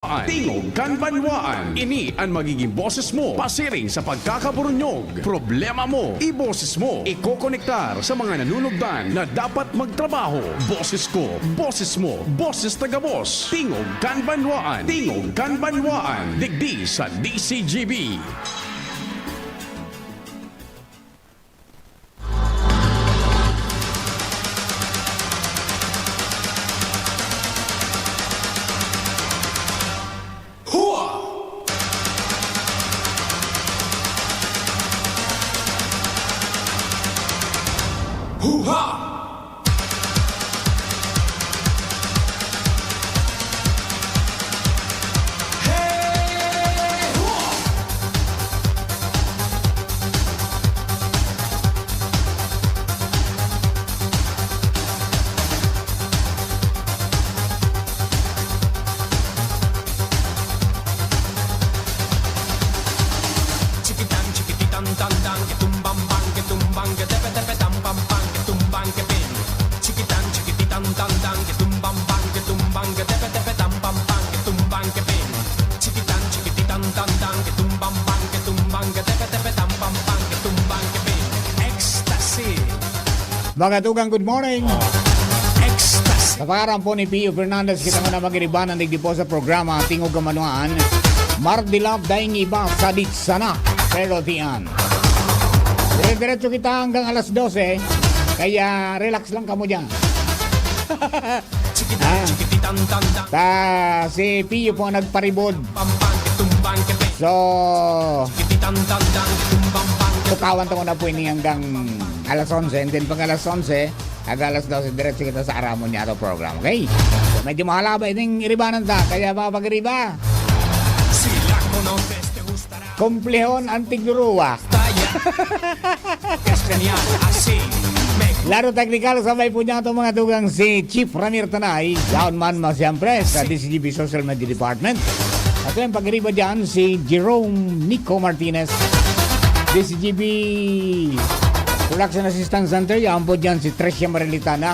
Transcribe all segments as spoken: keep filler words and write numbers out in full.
Tingog kan Banwaan. Ini an magiging boses mo pasiring sa pagkakaburunyog. Problema mo, iboses mo. Ikokonektar sa mga nanunugdan na dapat magtrabaho. Boses ko, boses mo, boses taga-boss. Tingog kan Banwaan. Tingog kan Banwaan. Digdi sa D C G B. Hua! Hoo-ha! Hey! Hua! Chikitang, chikititang, tang, tang, kitumbang, bang, kitumbang, ketepe, tepe, tam, pam, pang, kitumbang, keping. Chikitang, chikititang, tang, tang, kitumbang, bang, kitumbang, ketepe, tepe, tam, pam, pang, kitumbang, keping. Chikitang, chikititang, tang, tang, kitumbang, bang, kitumbang, ketepe, tepe, tam, pam, pang, kitumbang, keping. Ecstasy. Mga tugang, good morning. Ecstasy. Sa pangaran po ni Pio Fernandez, kita mo na magiribanan digdi po sa programa Tingog kan Banwaan. Mar de Love, daing iba, sadit sana. Pero diyan. Dire-diretso kita hanggang alas dose. Kaya relax lang kamo dyan. Ah. Ta, si Pio po ang nagparibod. So, tukawan ta muna po ini hanggang alas onse. And then pag alas onse, hanggang alas dose, diretso kita sa Aramon niya ato program. Okay? So, medyo mahalaba ining iribanan ta. Kaya mga pag-iriba, Sila ko no peste gustará. Kumplehon ang tigduruwa. Taya. Castellan, así. Me Laro teknikal, sabay po niya itong mga tugang si Chief Ramir Tanay. Yaon man, ma, siyempre, sa D C G B Social Media Department. At yung pag-iriba dyan, si Jerome Nico Martinez. D C G B Production Assistant Center, yaon po dyan si Tricia Marilitana.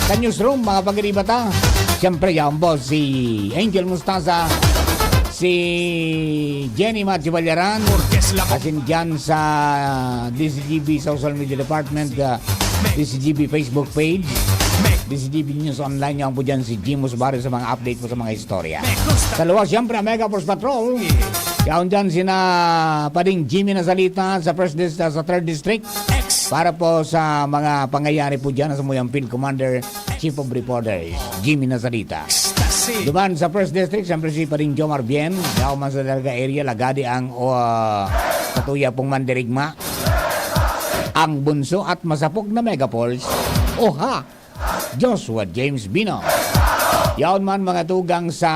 Sa newsroom, mga pag-iriba ta, siyempre, yaon po si Angel Mustaza, si Jenny Machi Ballaran, asin dyan sa D C G B Social Media Department, ah, D C G B Facebook page, D C G B News Online, yaon po dyan si Jimus Barrio sa mga update po sa mga istorya. Sa luwas, siyempre, ang Mega Force Patrol, yaon dyan sina Pading Jimmy Nazalita sa First Dis-, sa Third District. Para po sa mga pangyayari po dyan, sa muyang Field Commander, Chief of Reporters, Jimmy Nazarita. Duman sa First District, siyempre si Pading Jomar Bien, yaon man sa Dalaga area, lagadi ang, o, ah, katuya pong mandirigma, ang bunso at masapog na Mega Force. Oha! Joshua James Bino. Yaon man mga tugang sa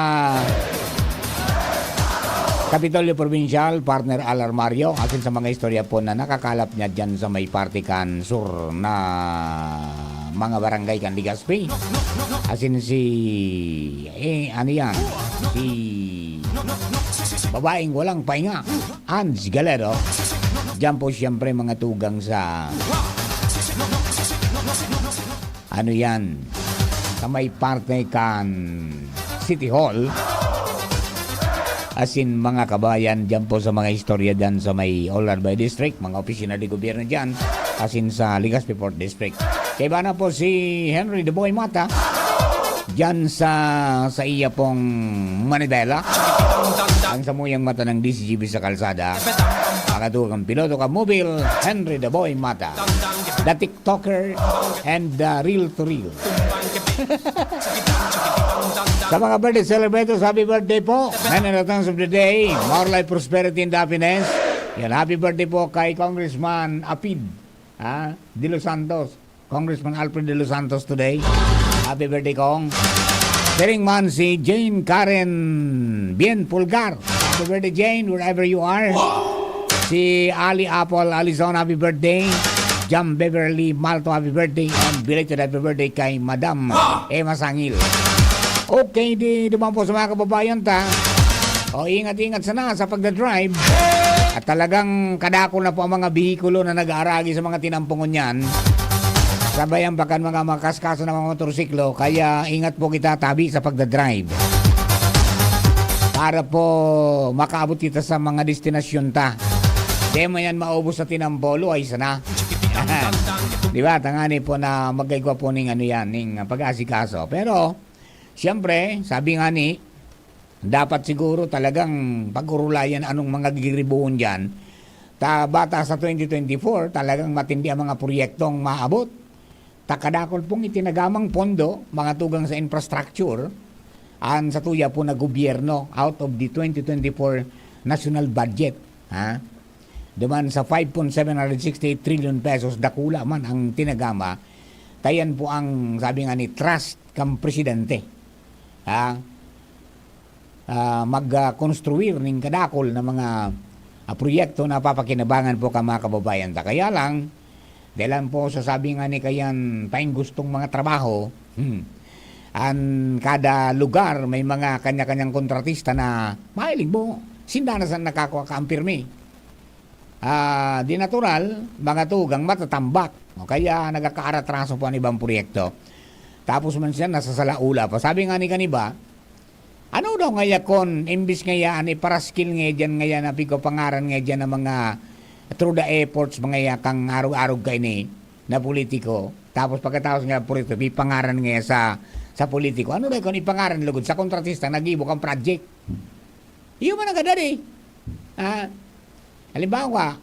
Kapitolyo Probinsyal, partner Alar Mario, asin sa mga istorya po na nakakalap niya dyan sa may parte kan sur na mga barangay kan Legazpi. Asin si, eh, ano yan? Si babaeng walang pahinga, Ange Galero. Diyan po siyempre mga tugang sa ano yan, sa may parte kan City Hall. Asin mga kabayan, diyan po sa mga istorya diyan sa may Ollarbay District, mga opisina de gobyerno diyan, asin sa Legazpi Fourth District. Kaiba na po si Henry the Boy Mata, diyan sa, sa iya pong manibela, ang samuyang mata ng D C G B sa kalsada. Mga tugang piloto ka, Mobile, Henry the Boy Mata. Datik talker and, uh, reel to reel. Sa mga birthday celebrators, happy birthday po. Many returns of the day. More life, prosperity, and happiness. Yan, happy birthday po kay Congressman Apid, ha? De Los Santos. Congressman Alfred De Los Santos today. Happy birthday, Cong. Siring man si Jane Karen Bien Pulgar. Happy birthday, Jane, wherever you are. Si Ali Apple Alison, happy birthday. Jam Beverly Malto, happy birthday. And belated happy birthday kay Madam Emma Sangil. Okay, di duman po sa mga kababayan ta. O, ingat-ingat sana sa pagdadrive. At talagang kadakol na po ang mga behikulo na nag-aaragi sa mga tinampong ngunyan. Sabayan pa kan mga makaskaso ng mga motorsiklo, kaya ingat po kita tabi sa pagdadrive. para po makaabot kita sa mga destinasyon ta. Di man yan maubos sa tinampo, luway sana. Di ba? Tangani po na magkaigwa po ning ano yan, ning pag-aasikaso. Pero, siyempre, sabi nga ni, dapat siguro talagang pag-urulayan anong mga gigiribuhon dyan. Ta, bata sa twenty twenty-four, talagang matindi ang mga proyektong maabot. Ta kadakol pong itinagamang pondo, mga tugang sa infrastructure, an satuya po na gobyerno out of the twenty twenty-four national budget. Ha? Duman sa five point seven sixty-eight trillion pesos, dakula man ang tinagama. Tayan po ang, sabi nga ni, trust kang presidente. Ha? Ah, mag, ah, konstruir ning kadakol na mga, ah, proyekto na papakinabangan po ka mga kababayan ta. Kaya lang, dahil lang po sa sabi nga ni kayan, paing gustong mga trabaho, hmm, an kada lugar may mga kanya-kanyang kontratista na mahilig mo, sinda na sa nakakwa ka ang pirmi. Ah, di natural, mga tugang matatambak. O kaya nagkakaaratraso po ang ibang proyekto. Tapos man siya, nasa salaula pa. Sabi nga ni kaniba, ano daw ngaya kon, imbis ngaya, an iparaskil ngaya diyan ngaya na pigpapangaran ngaya diyan ng mga through the efforts, mga ya, kang arog-arog kaini na politiko. Tapos pagkatapos nga politiko, ipangaran ngaya sa, sa politiko. Ano daw kon ipangaran lugod sa kontratista, nagibo kang project? Iyo man ang kadali. Ah, halimbawa,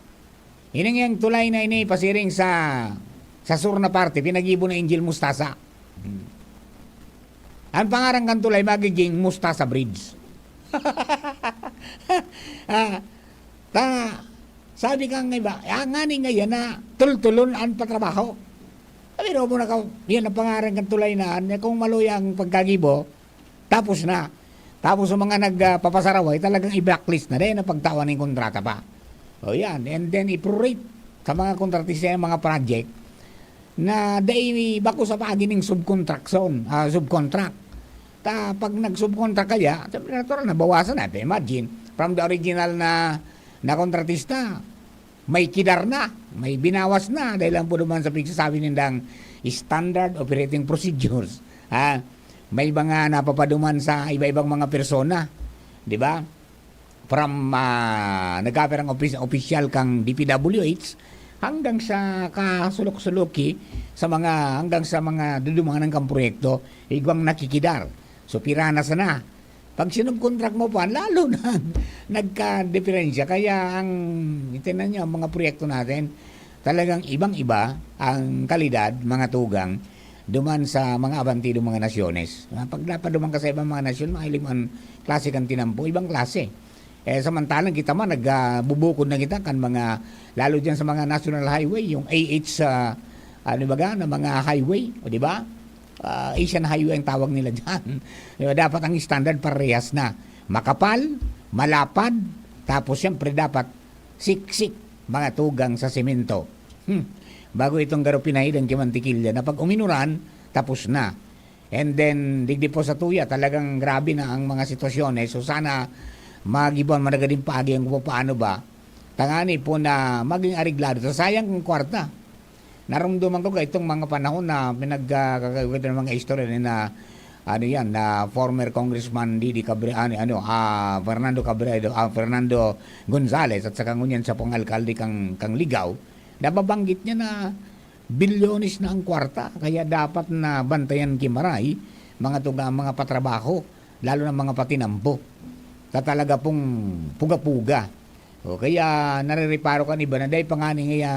ining yang tulay na ini pasiring sa, sa sur na parte, pinagibo na Angel Mustasa. Hmm. Ang pangaran kan tulay magiging Mustasa Bridge. Ah, ta, sabi kang iba, "Ah, ngani ngayon na tultulon an patrabaho." Sabi, "Robo na ka, yan ang pangaran kan tulay na, yan kung maluya ang pagkagibo, tapos na." Tapos sa mga nagpapasaraway, talagang i-blacklist na rin ang pagtawan ng kontrata pa. O yan, and then i-prorate sa mga kontratista yung mga project na dai bako sa paagi ning subcontraction, ah, subcontract. Ta, pag nag-subcontract kaya, siyempre natural na bawasan na. Imagine, from the original na, na kontratista, may kidar na, may binawas na, dahil lang po naman sa pagsasabi nindang standard operating procedures. Ha? May mga napapaduman sa iba-ibang mga persona. Di ba? From, ah, nagkapirang opis-, opisyal kang D P W H hanggang sa kasulok-suloki sa mga, hanggang sa mga dudumangan kang proyekto, igwang nakikidar. So, pira na sana. Pag sinubkontract mo pa, lalo na nagkadiperensya. Kaya ang, itinan nyo, ang mga proyekto natin, talagang ibang-iba ang kalidad, mga tugang, duman sa mga abantidong mga nasyones. Ah, pag napaduman ka sa ibang mga nasyon, mahilig mo ang klase kang tinampo, ibang klase. Eh, samantalang kita man, nag, ah, bubukod na kita kan mga, lalo dyan sa mga national highway, yung A H, ah, ano baga, na mga highway, o di ba? Ah, Asian Highway ang tawag nila dyan. Di ba? Dapat ang standard parehas na. Makapal, malapad, tapos siyempre dapat siksik, mga tugang sa semento. Hmm. Bago itong garo pinahid ang kimantikilya na pag uminuran, tapos na. And then, digdi po sa tuya, talagang grabe na ang mga sitwasyon. Eh. So, sana magibuan man na gading paagi ang kung paano ba. Tangani po na maging areglado. Sa sayang kong kwarta. Narumduman ko ka itong mga panahon na pinag-, ah, kakawitan ng mga istorya ni na, ano yan, na former Congressman Didi Cabre-, ano, ano, ah, Fernando Cabredo, ah, Fernando Gonzales at saka ngunyan sa pangalkalde kang, kang Ligao, nababanggit niya na bilyones na ang kwarta, kaya dapat na bantayan ki maray, mga tuga, mga patrabaho, lalo na mga patinampo. Ta talaga pong puga-puga. O kaya narereparo kan iba na dai pa ngani ngaya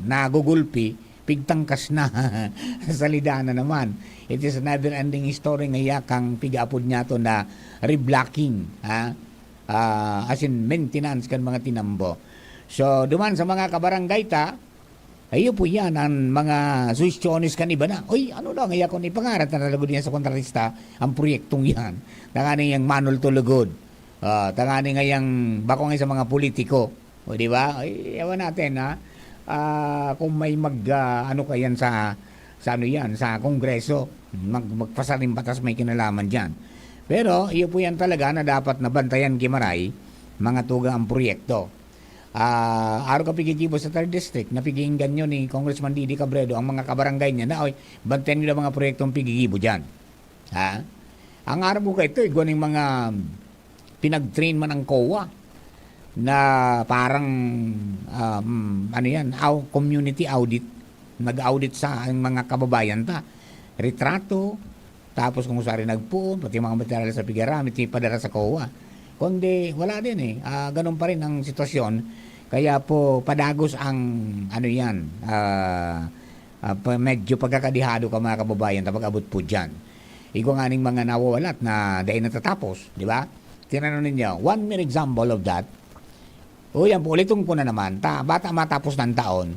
nagugulpi, pigtangkas na. Salida na naman. It is a never-ending story ngaya kang pigaapod niya to na reblocking, ha? Ah, as in maintenance kan mga tinambo. So, duman sa mga kabarangay ta, ayo po yan ang mga suhestyones kan iba na, "Uy, ano daw, ngaya kung ipangaran ta na lugod yan sa kontratista, ang proyektong yan. Tanganing yang manol to lugod. Ah, tanganing ngayang bako ngay sa mga politiko." O, di ba? Ay, ewan natin, ha? Ah, kung may mag, ah, ano ka yan sa, sa ano yan, sa Kongreso, mag, magpasaring batas may kinalaman dyan. Pero, iyo po yan talaga na dapat nabantayan ki maray, mga tugang ang proyekto. Ah, arog ka pigigibo sa third district, na pigiinggan nyo ni Congressman Didi Cabredo ang mga kabarangay niya na, "Oy, bantayan nyo lang mga proyektong pigigibo dyan." Ha? Ang arog ko kaito, igwa ning mga pinag-train man ang COA na parang, um, ano yan, au-, community audit. Nag-audit sa ang mga kababayan ta. Retrato, tapos kung saan nagpoon, pati mga materyales sa pigaramit, ipadala sa COA. Kundi wala din eh. Ah, ganun pa rin ang sitwasyon. Kaya po padagos ang ano yan, ah, ah, pa-, medyo pagkakadihado ka mga kababayan ta pag-abot po dyan. Igwa nga ning mga nawawalat na dahil natatapos, di ba? Tingnan ninyo, one mere example of that. O yan po, ulitin ko na naman, ta, bata matapos ng taon.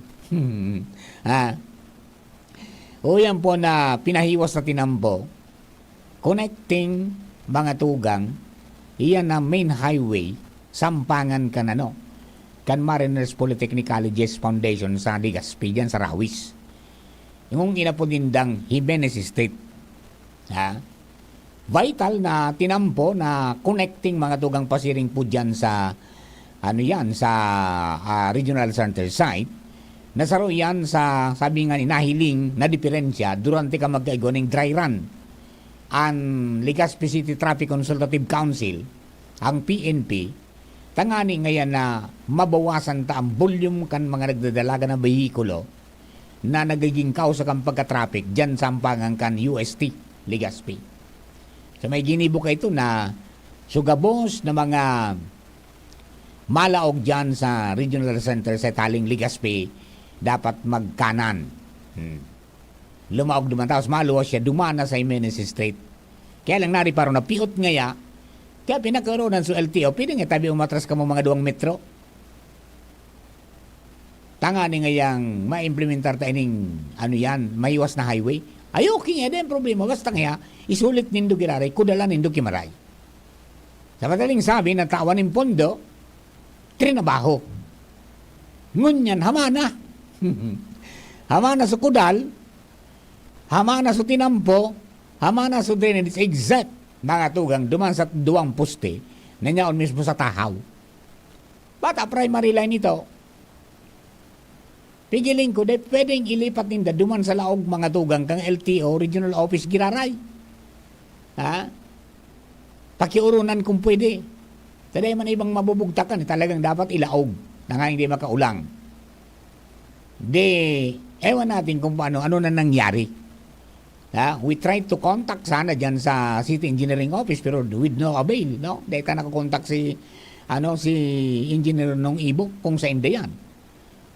Ah, o yan po na pinahiwas na tinambo, connecting mga tugang, iyan na main highway, sampangan kan ano, kan Mariners Polytechnic College's Foundation sa Legazpi, dyan sa Rawis. Yung inapod nindang Jimenez Street. Ha? Vital na tinampo na connecting mga tugang pasiring po dyan sa, ano yan, sa, ah, regional center site. Na saro yan sa, sabi nga ni, nahiling na diferensya durante ka magkaigwa ning dry run. Ang Legazpi City Traffic Consultative Council, ang P N P, tangani ngayan na mabawasan ta ang volume kan mga nagdadalagan na behikulo na nagiging kausa kan pagka-traffic diyan sa ampangan kan U S T, Legazpi. So, may ginibo ka ito na sugabos na mga malaog diyan sa regional center sa Taling Legazpi, dapat magkanan. Hmm. Lumaog naman, tapos maluwas siya, dumana sa Jimenez Street. Kaya lang nariparo na piot ngaya, kaya pinagkaroon sa L T O, pwede nga tabi umatras ka mo mga duwang metro. Tangani ngayang maimplementar ta ining, ano yan, mahiwas na highway. Ay, okay nga din, problema. Basta nga, isulit nindo giraray, kudalan nindo kimaray. Sa madaling sabi, natawan nin pondo, trinabaho. Ngunyan, hama na. Hama na sa kudal, hama na sa tinampo, hama na sa drainage, exact, mga tugang, duman sa duwang poste, na nyaon mismo sa tahaw. Bata primary line ito. Pigiling ko, dai pwedeng ilipat ninda duman sa laog mga tugang kang L T O regional office giraray. Ha? Pakiurunan kung pwede. Sa dai man ibang mabubugtakan, eh, talagang dapat ilaog na nga hindi makaulang. Di, ewan natin kung paano, ano na nangyari. Ha? We tried to contact sana dyan sa City Engineering Office pero with no avail, no? Dai ta nakakontak si, ano, si Engineer Nong Ibo kung sa Indayan.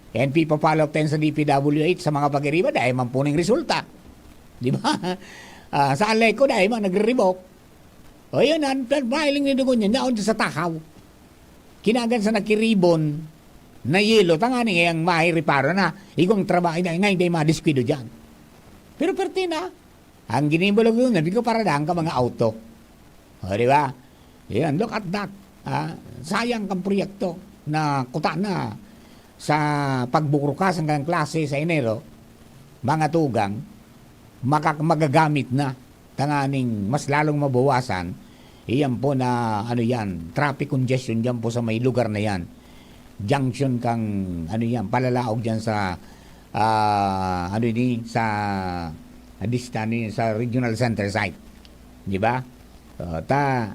N P pa-follow up tayo sa D P W H sa mga pag-iriba, dai man po ning resulta. Di ba? Ah, sa Aleco, dai man nagre-revoke. O yun, ang filing ni Dugon yan, naon sa tahaw. Kinagan sa nakiribon na yelo, tangani ngayang mahi reparo na, igong trabaho, na, ngayon dai madiskuido dyan. Pero perti na, ang ginibulag yun, sabi ko, para daan ka mga auto. O, di ba? Yan, look at that. Ah, sayang kang proyekto na kuta na sa pagburukasan kang klase sa Enero, mga tugang, makak-, magagamit na tanganing mas lalong mabawasan. Iyan po na, ano yan, traffic congestion dyan po sa may lugar na yan. Junction kang, ano yan, palalaog dyan sa, ah, ano ini, sa, ah, dista-, ano yun, sa regional center site. Di ba? So, ta,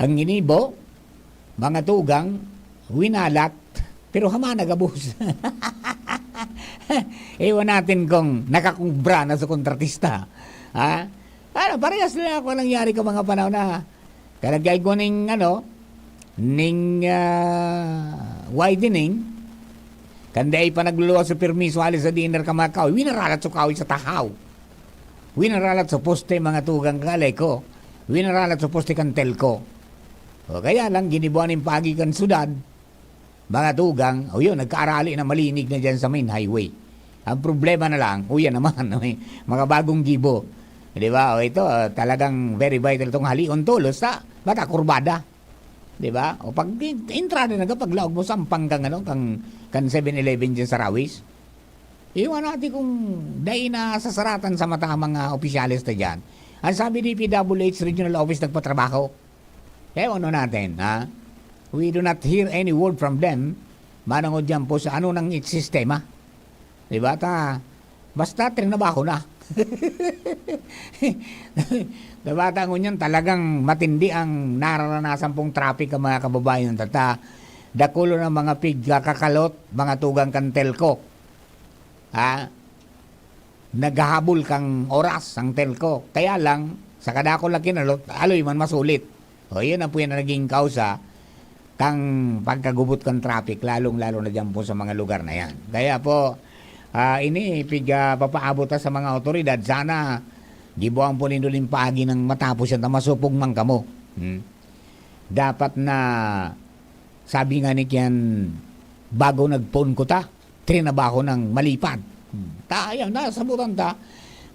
ang ginibo, mga tugang, winalat, pero hama na gabos. Ewan natin kung nakakubra na sa kontratista. Ha? Ano, parehas na ako nangyari ka mga panahon na kalagay ko ning, ano, ning, ah, widening, kan dai pa nagluluwas sa permiso, alis sa dinner ka mga kahoy, winaralat sa kahoy sa tahaw. Winaralat sa poste, mga tugang, kalay ko. Winaralat sa poste kan telco. O kaya lang, ginibuan ning pagi kan syudad, mga tugang, o yun, nagkaarali na malinig na dyan sa main highway. Ang problema na lang, o yan naman, may mga bagong gibo. Di ba? O ito, ah, talagang very vital itong halion tolos sa Bata Kurbada. Di ba? O pag entrada na ka, paglaog mo, sampang kang, ano, kang, kan seven eleven dyan sa Rawis. Iwan natin kung dai na sasaratan sa mata ang mga opisyales na dyan. Ang sabi ni P W H Regional Office nagpatrabaho. Kaya ano natin, ha? We do not hear any word from them. Manangod dyan po sa ano nang sistema. Di ba? Ta, basta trinabaho na. Sa bata ngunyan, talagang matindi ang nararanasan pong traffic ang mga kababayan tata. Dakulo na mga pigkakakalot, mga tugang kan telco. Ha? Naghahabol kang oras ang telco. Kaya lang, sa kadakul na kinalot, aloy man masulit. O, yun ang po yan ang naging kausa kang pagkagubot kan traffic, lalong-lalo na dyan po sa mga lugar na yan. Kaya po, ah, ini, pig, ah, papaabot ta sa mga otoridad. Sana, gibuang po nindo nin paagi nang matapos yan, ta masupog man kamo. Hmm? Dapat na, sabi nga ni Kian, bago nagpoon ko ta, trinabaho ng malipad. Hmm. Ta, ayan, nasabutan ta.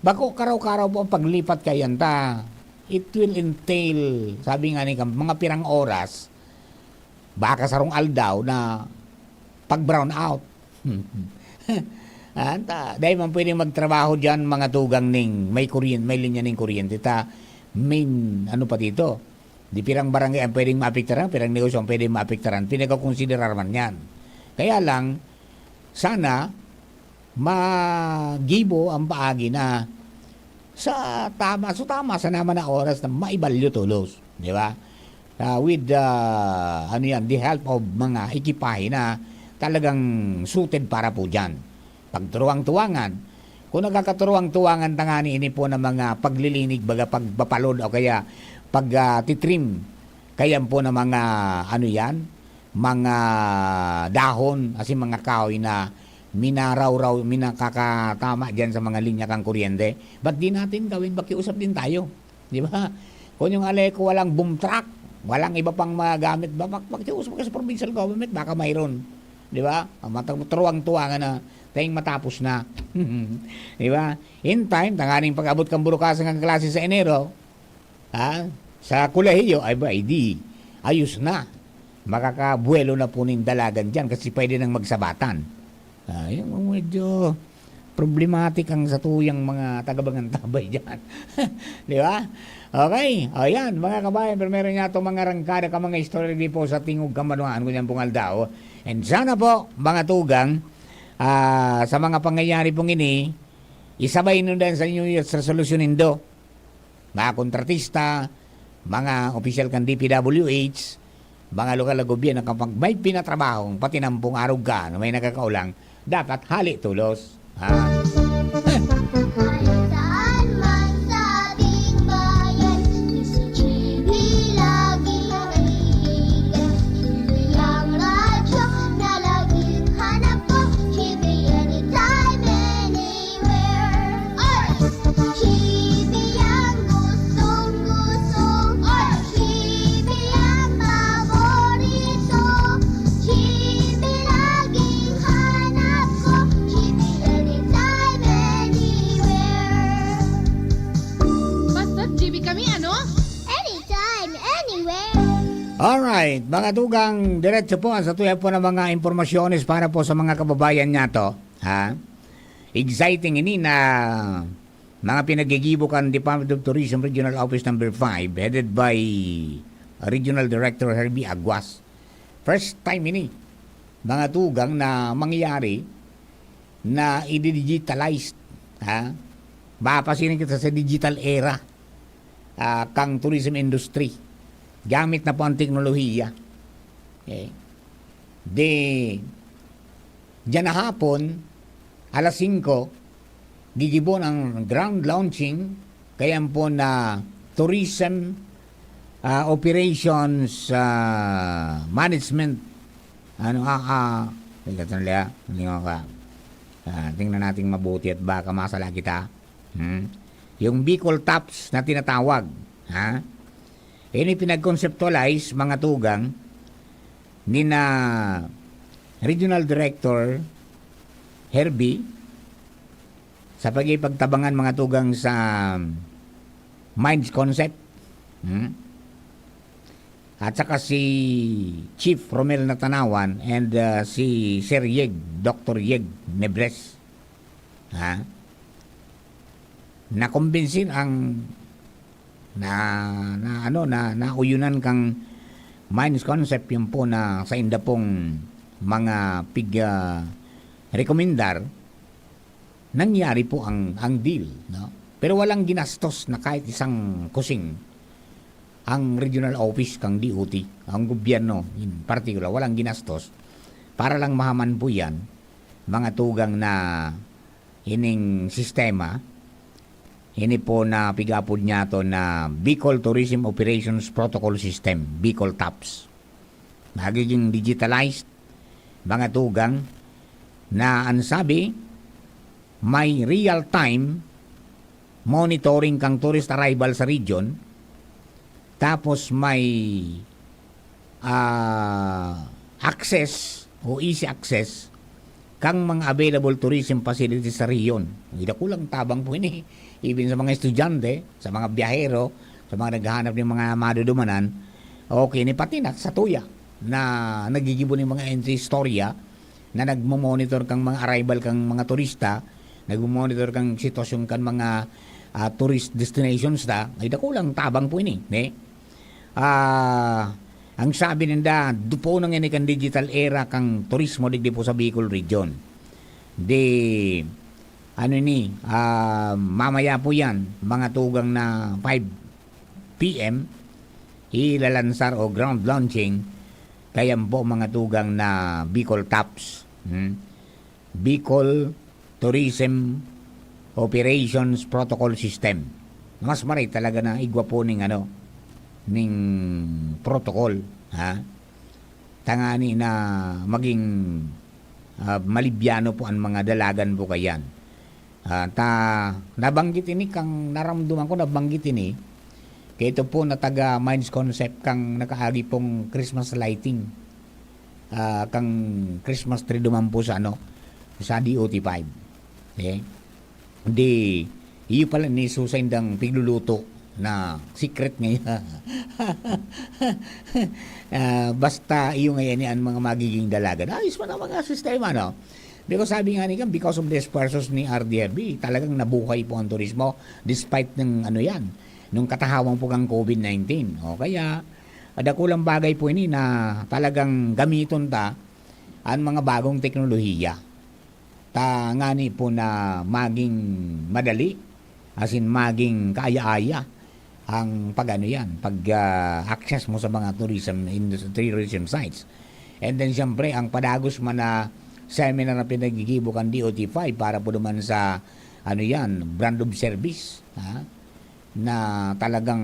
Bako karaw-karaw po ang paglipat kayan ta. It will entail, sabi nga ni Kam, mga pirang oras, baka sarong aldaw na pag-brown out. Anta, dahil man pwedeng magtrabaho dyan, mga tugang ning may kuryen-, may linya ning kuryente, ta, main, ano pa dito? Di pirang barangay ang pwedeng maapektaran, pirang negosyo ang pwedeng maapektaran, pinagkakonsiderar man yan. Kaya lang, sana, magibo ang paagi na sa tama, sa tama sa naman na oras na maibalyo tolos, di ba? Ah, with, ah, ano yan, the help of mga ekipahe na talagang suited para po dyan. Pagturuwang-tuwangan, kung nagkakaturuwang-tuwangan ta ngani ini po na mga paglilinig, baga pagpapalod o kaya pag, ah, titrim, kaya po na mga, ano yan, mga dahon, asin mga kahoy na minaraw-raw, minakakatama dyan sa mga linya kang kuryente. Ba't di natin gawin? Pakiusap din tayo. Di ba? Kung yung Aleco walang boom truck, walang iba pang mga gamit, ba, mag-, makiusap ka sa provincial government, baka mayroon. Di ba? Ang matang-, tuwang-tuwa nga na, tayong matapos na. Di ba? In time, tanganing pag-abot kang burukasan ng klase sa Enero, ha? Sa kolehiyo, ay ba, di, ayos na. Makakabuwelo na po ning dalagan dyan kasi pwede nang magsabatan. Ah, yung medyo problematic ang satuyang mga taga-Bangantabay dyan. Di ba? Okay. O yan, mga kabayan, primero niya itong mga rangkada ka mga istorya di po sa tingog kamanuan ko dyan pong aldaw. And sana po, mga tugang, ah, sa mga pangyayari pong ini, isabay nindo sa New Year's resolution nindo. Mga kontratista, mga opisyal kan D P W H, mga lokal na gobyerno, kapag may pinatrabahong patinampong arog ka na may nagkakaulang, dapat hali tulos. Ha? Saan man sa ating bayan, si G B lagi naiiga. G B ang radyo na laging hanap ko. G B anytime, anywhere. Oy! G B ang gustong-gusto. Oy! G B ang paborito. G B laging hanap ko. G B anytime, anywhere. Basta G B kami, ano? Anytime, anywhere. Alright, mga tugang, diretso po ang satuya po ng mga impormasyones para po sa mga kababayan niya to. Ha? Exciting ini na mga pinaggigibo kan Department of Tourism Regional Office Number five, headed by Regional Director Herbie Aguas. First time ini, mga tugang, na mangyayari na i-digitalize, ha? Mapasiring kita sa digital era, ah, kang tourism industry. Gamit na po ang teknolohiya. Okay. Di, diyan na hapon, alas singko, gigibon ang grand launching, kaya po na tourism, ah, operations, ah, management. Ano, ah, ah, teka, sandali, ah. Lingaw ka. Ah, tingnan natin mabuti at baka masala kita. Hmm? Yung Bicol Tops na tinatawag, ha? Ini pinag-conceptualize, mga tugang, ni na Regional Director Herbie sa pag-ipagtabangan, mga tugang, sa Minds Concept. Hmm? At saka si Chief Romel Natanawan and, ah, si Sir Yeg, Doctor Yeg Nebres. Ha? Nakumbinsin ang na, na ano, na nauyunan kang Minds Concept, yun po na sa inda pong mga pig, ah, rekomendar. nangyari po ang, ang deal, no? Pero walang ginastos na kahit isang kusing ang regional office kang D O T, ang gobyerno in particular, walang ginastos para lang mahaman po yan, mga tugang na ining sistema, ini po na pig-apod niya to na Bicol Tourism Operations Protocol System, Bicol TOPS. Magiging digitalized, mga tugang, na ang sabi, may real-time monitoring kang tourist arrival sa region, tapos may, ah, access o easy access kang mga available tourism facilities sa rehiyon. May dakulang tabang po ini. Even sa mga estudyante, sa mga biyahero, sa mga naghahanap ng mga madudumanan, okay, ni pati na sa tuya na naggigibo ng mga entry istorya na nagmo-monitor kang mga arrival kang mga turista, nagmo-monitor kang sitwasyon kan mga, ah, tourist destinations ta, ay dakulang tabang po ini, ne? Ah, ang sabi ninda, dupo na ngani kan digital era kang turismo digdi po sa Bicol Region. Di, ano ini, ah, mamaya po yan, mga tugang na five P M, ilalansar o ground launching, kayan po mga tugang na Bicol TOPS. Hmm? Bicol Tourism Operations Protocol System. Mas maray talaga na igwa po ning ano, ning protocol, ha? Tangani na maging, ah, malibyano po ang mga dalagan po kayan. Ah, ta, nabanggit ini kang naramdaman ko, nabanggit ini. Kaya ito po na taga Minds Concept kang nakaagi pong Christmas lighting. Ah, kang Christmas tree duman po sa ano, sa D O T five. Eh, di, iyo pala ni Susay indang pigluluto na secret ngayon. Ah, basta iyo ngayon ni ang mga magiging dalagan. Ayos man ang mga sistema, no? Because sabi nga ni Kang, because of the esfuerzos ni R D F B, talagang nabuhay po ang turismo despite ng ano yan, nung katahawang po kang COVID nineteen. O kaya, dakulang bagay po ini na talagang gamiton ta ang mga bagong teknolohiya. Ta ngani po na maging madali, as in maging kaya-aya ang pag-ano yan, pag, ah, access mo sa mga tourism indus-, tourism sites. And then, siyempre, ang padagos man na seminar na pinaggigibo kan D O T five para po naman sa, ano yan, brand of service, ha? Na talagang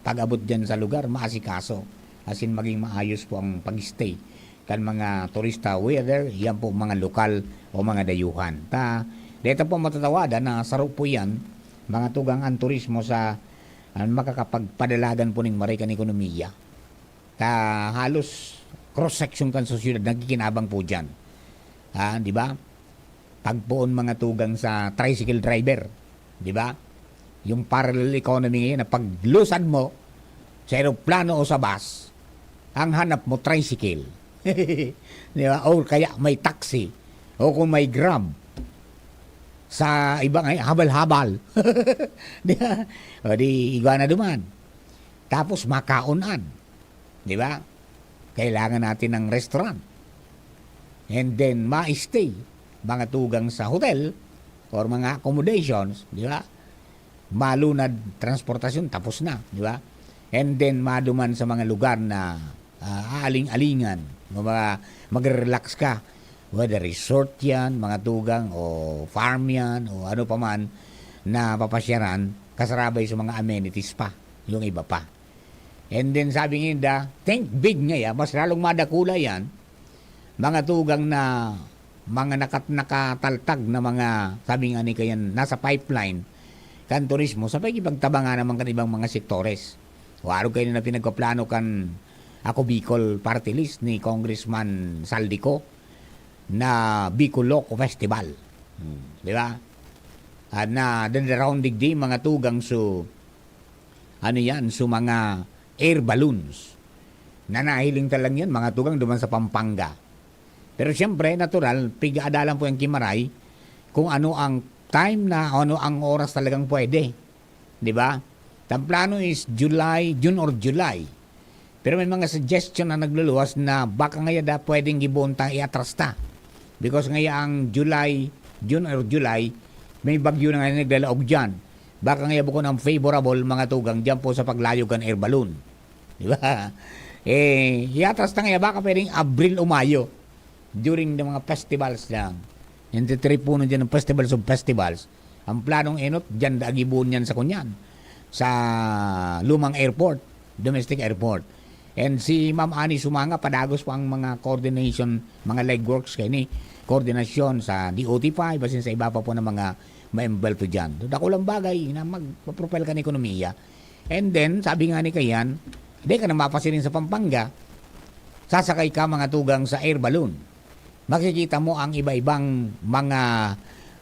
pag-abot diyan sa lugar, maasikaso. As in, maging maayos po ang pag-stay kan mga turista, whether yan po mga lokal o mga dayuhan. Ta, dito po matatawadan na saro po yan, mga tugang ang turismo sa, ah, makakapagpadalagan po ning maray kan ekonomiya. Ta, halos cross-section kan sosyedad nagkikinabang po diyan. Ah, di ba? Pagpoon mga tugang sa tricycle driver, di ba? Yung parallel economy ngayon na paglusad mo sa eroplano o sa bus, ang hanap mo tricycle. Di ba? Or kaya may taxi. O kung may Grab, sa iba nga, habal-habal. Di ba? O di, igwa na duman. Tapos makaonan. Di ba? Kailangan natin ng restaurant. And then, ma-stay, mga tugang sa hotel or mga accommodations, di ba? Malunad, transportasyon, tapos na, di ba? And then, maduman sa mga lugar na, ah, aaling-alingan, mga magre-relax ka, whether resort yan, mga tugang, o farm yan, o ano pa man na papasyaran, kasarabay sa mga amenities pa, yung iba pa. And then sabi ninda, think big nga ya, mas lalong madakula yan, mga tugang na, mga nakat-, nakataltag na mga, sabi nga ni kayan, nasa pipeline kan turismo, sa pag-ipagtabangan naman kan ibang mga sektores. O arog kayo na pinagpaplano kan Ako Bicol Party List ni Congressman Saldico na Bicol Loco Festival. Hmm, di ba? At na, dadarawon digdi, mga tugang, so, ano yan, so mga air balloons. Na nahiling ta lang yan, mga tugang, duman sa Pampanga. Pero siyempre, natural, pig-aadalan po yung kimaray kung ano ang time na, ano ang oras talagang pwede. Di ba? Ang plano is July, June or July. Pero may mga suggestion na nagluluwas na baka ngaya da pwedeng giboon ta, iatras ta. Because ngaya ang July June or July, may bagyo na nga naglalaog diyan. Baka ngaya bukon ang favorable, mga tugang, diyan po sa paglayog kan air balloon. Di ba? Eh, yatras na ngaya, baka pwedeng Abril o Mayo, during the mga festivals lang. Yung titiripunon diyan ng festivals of festivals. Ang planong enot, diyan da agiboon yan sa kunyan, sa lumang airport, domestic airport. And si Ma'am Ani Sumanga, padagos pa ang mga coordination, mga legworks kaini, koordinasyon sa D O T five, basin sa iba pa po ng mga maembelto diyan. So, dakulang bagay na magpapropel kan ekonomiya. And then, sabi nga ni Kayan, di ka na mapasiring sa Pampanga, sasakay ka, mga tugang, sa air balloon. Makikita mo ang iba-ibang mga,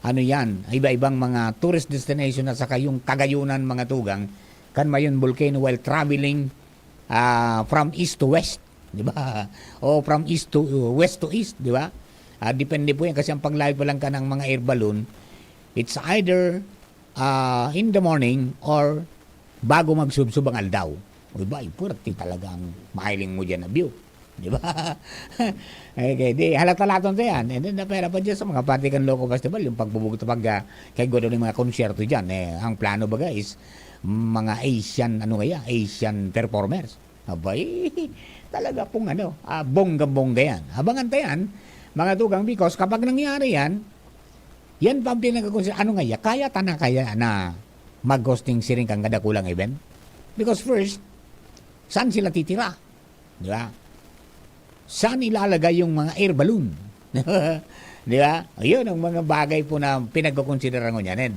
ano yan, iba-ibang mga tourist destination at saka yung Cagayonan, mga tugang, kan Mayon Volcano while traveling, ah, from east to west, di ba? O from east to, west to east, di ba? Ah, depende po yan kasi ang paglayog pa lang ka ng mga air balloon, it's either, ah, in the morning or bago magsubsob ang aldaw. O ba, ay, puwerte talaga ang mahiling mo diyan na view. Di ba? Okay, di, halata-laton ta yan. And then, napera pa dyan sa mga parte kan Loco Festival, yung pagbubugto pag, ah, kay Godon yung mga konsyerto dyan. Eh, ang plano baga is mga Asian, ano kaya, Asian performers. Abay, talaga pong ano, ah, bongga-bongga yan. Abangan ta yan, mga tugang, because kapag nangyari yan, yan pa ang pinagkakonsider-, ano nga ya, kaya ta na kaya na mag-hosting siring kan kadakulang event? Because first, saan sila titira? Di ba? Saan ilalagay yung mga air balloon? Di ba? Ayun ang mga bagay po na pinagkokonsidera ngunyan. And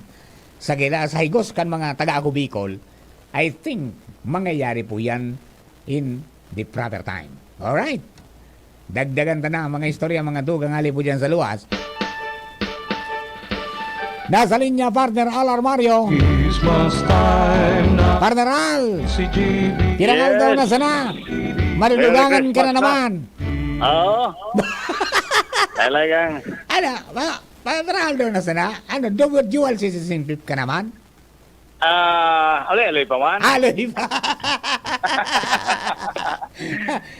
sa gila, sa higos kan mga taga Ako Bicol, I think mangyayari po yan in the proper time. Alright? Dagdagan ta na ang mga istorya, mga tugang, hali po dyan sa luwas. Nasa linya, partner Al Armario. Christmas time na. Partner Al! Si G B. Pirang Yes. aldaw na sana. Madudugangan Merry ka na Christmas na. naman. Oo. Talagang Ano, ma-, partner Al daw na sana? Ano, double dual citizenship ka naman? Ah, aloy-aloy pa man. Aloy pa.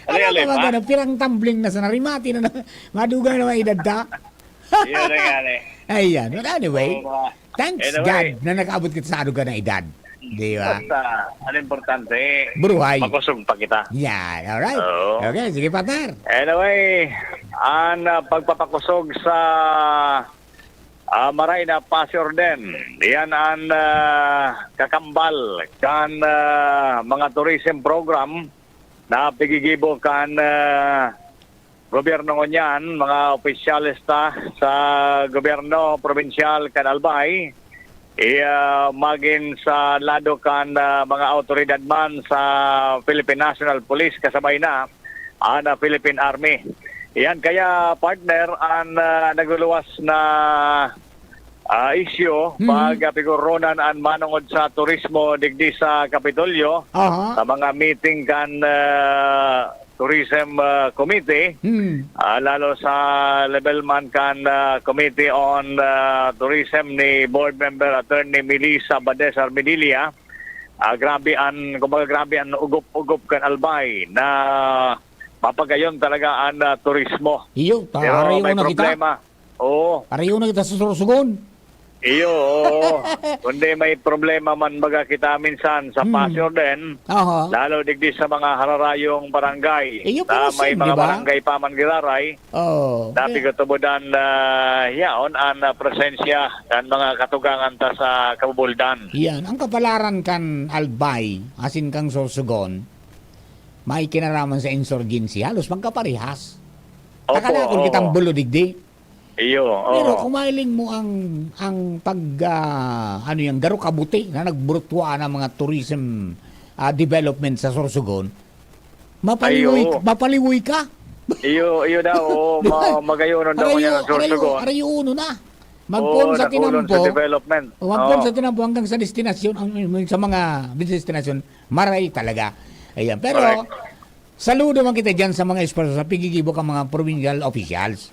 Ano Aloy-aloy ka ba pa. ganun? Pirang tumbling na sana. Rimati na na. Madugang na may edad ta. Yun na nga eh. Ayan. But anyway, Oo, ah. thanks Anyway. God na nakaabot kita sa adugang na edad. Di ba? Basta, ang importante, Buruhay. makusog pa kita. Yan. Alright. Oo. Okay, sige, partner. Anyway, ang, ah, pagpapakusog sa, ah, maray na Pasiorden, yan ang, ah, kakambal kan, ah, mga tourism program na pigigibo kan, ah, gobyerno ngunyan, mga opisyales ta sa gobyerno probinsyal kan Albay, i-, ah, magin sa lado kan, ah, mga awtoridad man sa Philippine National Police, kasabay na an, ah, Philippine Army. Yan, kaya, partner, an, ah, nagluluwas na, ah, isyu, Hmm. pag, ah, pigoronan an manongod sa turismo digdi sa Kapitolyo, Aha. sa mga meeting kan, ah, Tourism, ah, Committee, Hmm. ah, lalo sa level man kan, ah, Committee on, ah, Tourism ni Board Member Attorney Melissa Bades Armedilla. Ah, grabe an, kumbaga, grabe an ugop-ugop kan Albay na mapagayon talaga an, ah, turismo. Iyo, ta-, Pero may una kita. problema. Oo. Pareho na kita sa Sorsogon. Iyo, oo. Kundi may problema man baga kita minsan sa Hmm. Pasiorden, Aha. lalo digdi sa mga hararayong barangay, Iyo, na pero may sin, mga di ba? barangay pa man giraray, Oo. na Eh. pigatubodan na yaon an, ah, presensya kan mga katugangan ta sa Kabubuldan. Yan. Ang kapalaran kan Albay, asin kan Sorsogon, may kinaraman sa insurgency. Halos magkaparehas. Opo, Takana kung oo. kitang bulo digdi. Iyo, Pero oo. kung mahiling mo ang, ang pag, ah, ano yan, garo kabuti na nagburutua ng mga tourism, ah, development sa Sorsogon, mapaliwoy, Ay, oo. mapaliwoy ka. Iyo, iyo daw, oo, Di ba? ma-, magayonon daw Arayo, niya ng arayo, Sorsogon. arayo uno na. Magpoon Oo, sa nakulon sa tinampo, development. o magpoon Oo. sa tinampo hanggang sa destinasyon, ang, ang, sa mga destinasyon, maray talaga. Ayan. Pero, Correct. saludo man kita dyan sa mga esforso sa pigigibo kan mga provincial officials.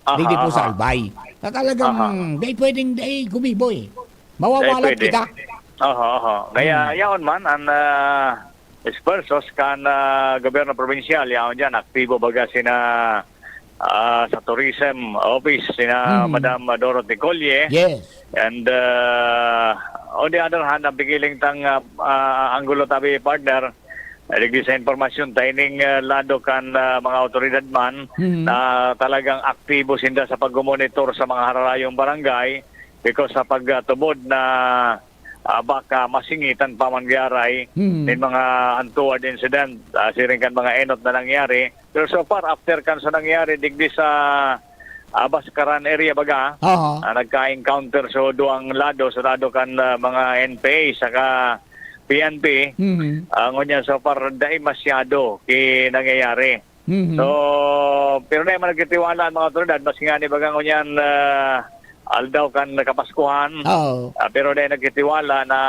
Aha, Digdi po sa aha. Albay. Na talagang Aha. di pwedeng di gumibo eh. Mawawalat Di pwede. kita. Aha, aha. Kaya Hmm. yaon man, ang, ah, esfuerzos kan, ah, gobyerno probinsyal, yaon dyan, aktibo baga sina, ah, sa Tourism Office, sina Mhm. Madam Dorothy Colle. Yes. And, ah, on the other hand, ang pigiling tang, ah, ah, anggulo tabi, partner, eh, digdi sa impormasyon, ta ining, ah, lado kan, ah, mga awtoridad man Mhm. na talagang aktibo sinda sa pagmonitor sa mga hararayong barangay because sa pagtubod na, ah, baka masingitan pa man gyaray Mhm. nin mga untoward incident, ah, siring kan mga enot na nangyari. Pero so far, after kan sa nangyari digdi sa, ah, Bascaran area baga, Aha. ah, nagka-encounter so duwang lado, sa lado kan, ah, mga N P A saka P N P. Mhm. Ah, ngunyan, so far, dai masyado ki nangyayari. Mhm. So, pero dai man nagtitiwala ang mga otoridad, maski nga ni baga ngunyan, ah, aldaw kan Kapaskuhan. Oo. Ah, pero dai nagtitiwala na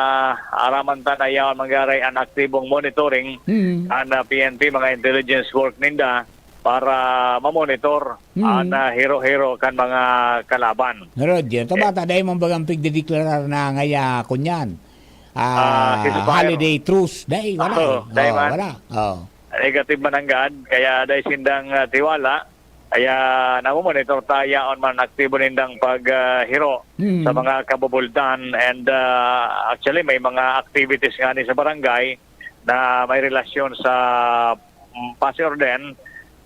araman ta na yaon manggaray an aktibong monitoring Mhm. kan, ah, P N P, mga intelligence work ninda para mamonitor Mhm. an, ah, hiro-hiro kan mga kalaban. Roger, Eh, tabata, dai man bagang pigdedeklarar na ngaya kunyan. Ah, Ah, ceasefire. Holiday truce. Dai, wala Oo, eh. dai Oo, man. wala. Oo. Negative man nanggad, kaya dai sindang, ah, tiwala. Kaya namomonitor ta yaon man aktibo nindang pag, ah, hiro Hmm. sa mga kabubultan. And, ah, actually, may mga activities nga ni sa barangay na may relasyon sa, mm, Pasi Orden,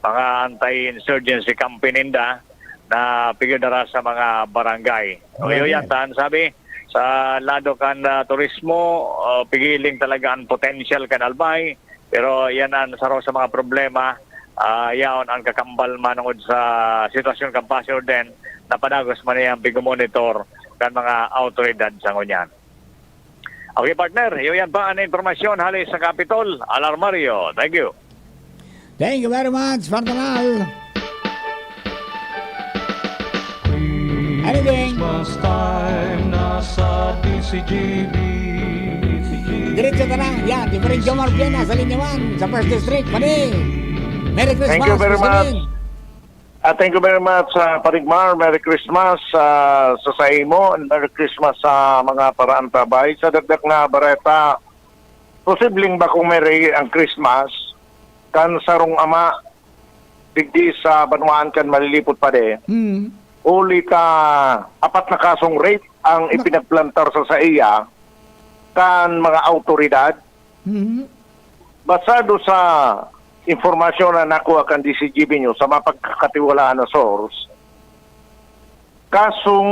mga anti-insurgency campaign ninda na pigyo dara sa mga barangay. O, iyo Ayan. yan, tan sabi, sa lado kan, ah, turismo, ah, pigiling talaga ang potential kan Albay, pero yan ang saro sa mga problema, ah, yaon ang kakambal manungod sa sitwasyon kan Pasi Orden na padagos man niyang pigmonitor kan mga awtoridad sa ngunyan. Okay, partner, iyo yan pa ang impormasyon hali sa Kapitol. Alarmario, thank you. Thank you very much, Fraternal. Anything? Christmas time na sa D C G B. Diretso ka na. Yan, Reverend Jomar Piana sa linya one, sa First District. Padi, Merry Christmas, Thank you very Mister much. Lin. Ah, thank you very much, ah, Paring Mar. Merry Christmas, ah, sa saimo, and Merry Christmas sa mga paraantabay. Sa dagdag na bareta, posibleng bakong merry ang Christmas kan sarong ama digdi sa banwaan kan Malilipot, Padi. Mm. Huli ta apat na kasong rape ang Na- ipinagplantar sa saiya kan mga awtoridad. Mhm. Basado sa impormasyon na nakuha kan D C G B News sa mapagkakatiwalaan na source, kasong,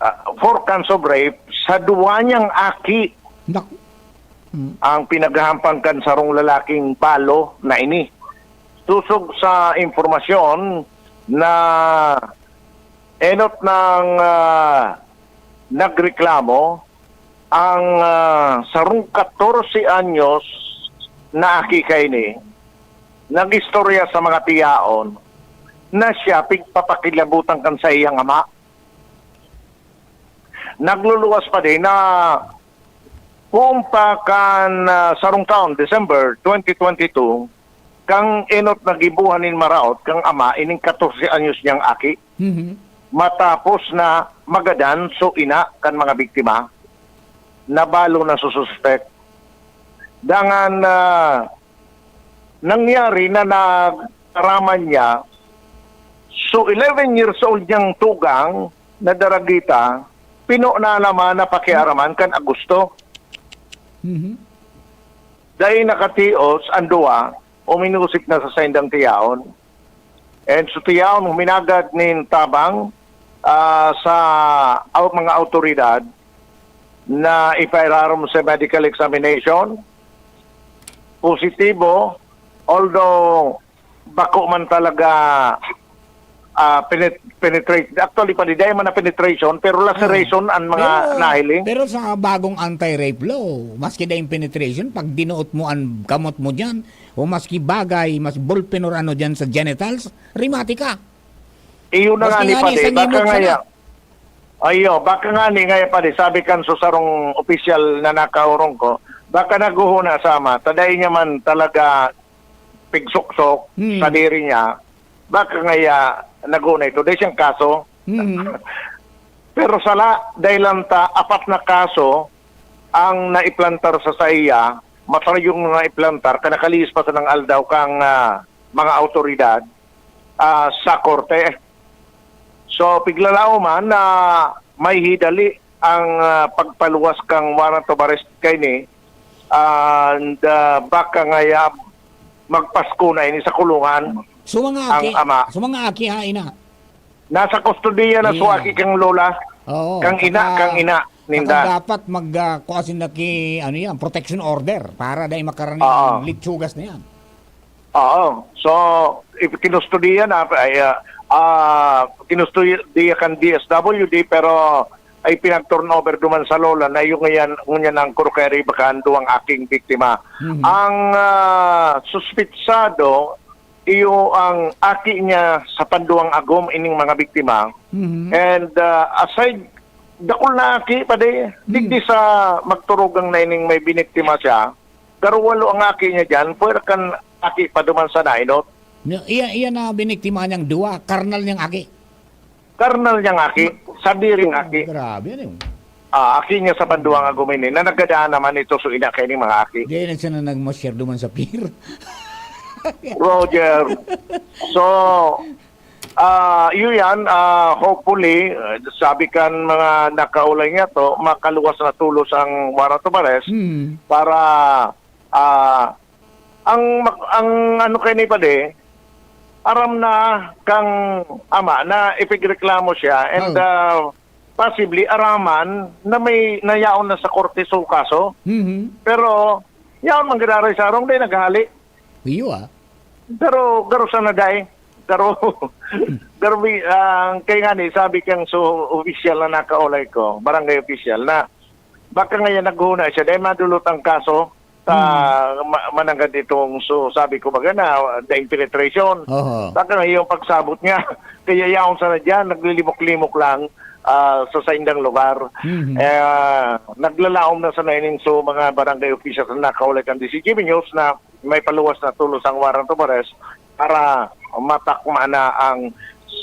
ah, four counts of rape sa duwa niyang aki Nak-, mm. ang pinaghahampang kan sarong lalaking balo na ini. Sosog sa impormasyon na enot nang, ah, nagreklamo, ang, ah, sarong katorse anyos na aki kaini, nag-istorya sa mga tiyaon na siya pigpapakilabutan kan saiyang ama. Nagluluwas pa din na poon pa kan, ah, sarong taon, December twenty twenty-two, kan enot na gibohan nin maraot kan ama ining katorse anyos niyang aki. Mhm. Matapos na magadan so ina kan mga biktima, nabalo na so suspek. Dangan, ah, nangyari na nagaraman niya, so eleven years old niyang tugang na daragita, pino na naman na pakiaraman kan Agosto. Mhm. Dai nakatios an duwa, uminusik na sa saindang tiyaon. And so tiyaon, huminagad nin tabang, ah, sa au-, mga awtoridad na ipairarom sa medical examination. Positibo, although bako man talaga, ah, penet-, penetrate. Actually, padi, dai man na penetration, pero laceration ang mga Pero, nahiling. pero sa bagong anti-rape law, maski dai penetration, pag dinuot mo ang kamot mo diyan, o maski bagay, mas bulpin or ano diyan sa genitals, rimati ka. Iyo na Maski nga ni, ngani padi, sa baka ngimog sana. ngaya. Ayo, baka nga ni ngaya, padi, sabi kan susarong opisyal na nakaurong ko, baka naghuhuna sa ama, ta dai niya man talaga pigsuksok Hmm. sa diri niya, baka ngaya naghuhuna ito. Dai siyang kaso. Hmm. Pero sala, dai lang ta, apat na kaso ang naiplantar sa saiya, matarayong naiplantar, kan nakalihis pa sanang aldaw kang, ah, mga awtoridad. ah, sa korte. So, piglalaoman na may hidali ang, ah, pagpaluwas kang warrant of arrest kaini, and, ah, baka ngaya magpasko na ini sa kulungan So, mga ang aki, ama. So, mga aki, ha, ina? Nasa kustodiya na Yeah. so aki kang lola, Oo, kang ina, saka, kang ina, saka ninda. dapat mag, ah, kuha sinda ki, ano yan, protection order para dai makarani Oo. ang litsugas na yan. Oo. So, if kinustodiya na, ay, ah, ah, kinustodiya kan D S W D, pero ay pinag-turnover duman sa lola na yung yan, ngunyan ang kurkeri baka ang duwang aking biktima. Mhm. Ang, ah, suspitsado, iyo ang aki niya sa panduwang agom ining mga biktima. Mhm. And, ah, aside, dakul na aki, padi, Hmm. digdi sa magturugang na ining may biniktima siya, garo walo ang aki niya diyan, puwera kan aki pa duman sa nainot. Iya, iya na biniktima niyang duwa, karnal niyang aki. Karnal niyang aki, sadiri nga aki. Grabe, ano yun? Ah, aki niya sa banduang agom ini, na nagdadaan naman ito so ina kaining mga aki. Di na siya na nagmasyar duman sa pier. Roger. So, ah, yun yan, ah, hopefully, ah, sabi kan mga nakaulay niya to, makaluwas na tulos ang warrant of arrest Hmm. para, ah, ang mak-, ang ano kay ni padi, aram na kang ama na ipigreklamo siya and, Oh. ah, possibly araman na may nayaon na sa korte so kaso. Mhm. Pero yaon man giraray sa arong, di naghali. Iyo, ah. Pero garo sana dai. Garo, garo bi-, ang kay ngani, sabi kang so opisyal na nakaulay ko, barangay opisyal na. Baka ngayon naghuna siya, dahil madulot ang kaso sa Hmm. ma-, mananggad itong, so, sabi ko baga na, daing penetration. Oho. Baka ngayon pagsabot niya, kaya yaon sana dyan, naglilimok-limok lang, ah, sa saindang lugar. Mhm. Eh, naglalaom na sana ining so mga barangay officials na nakaulay kan D C G B News na may paluwas na tulos ang warrant of arrest para matakma na ang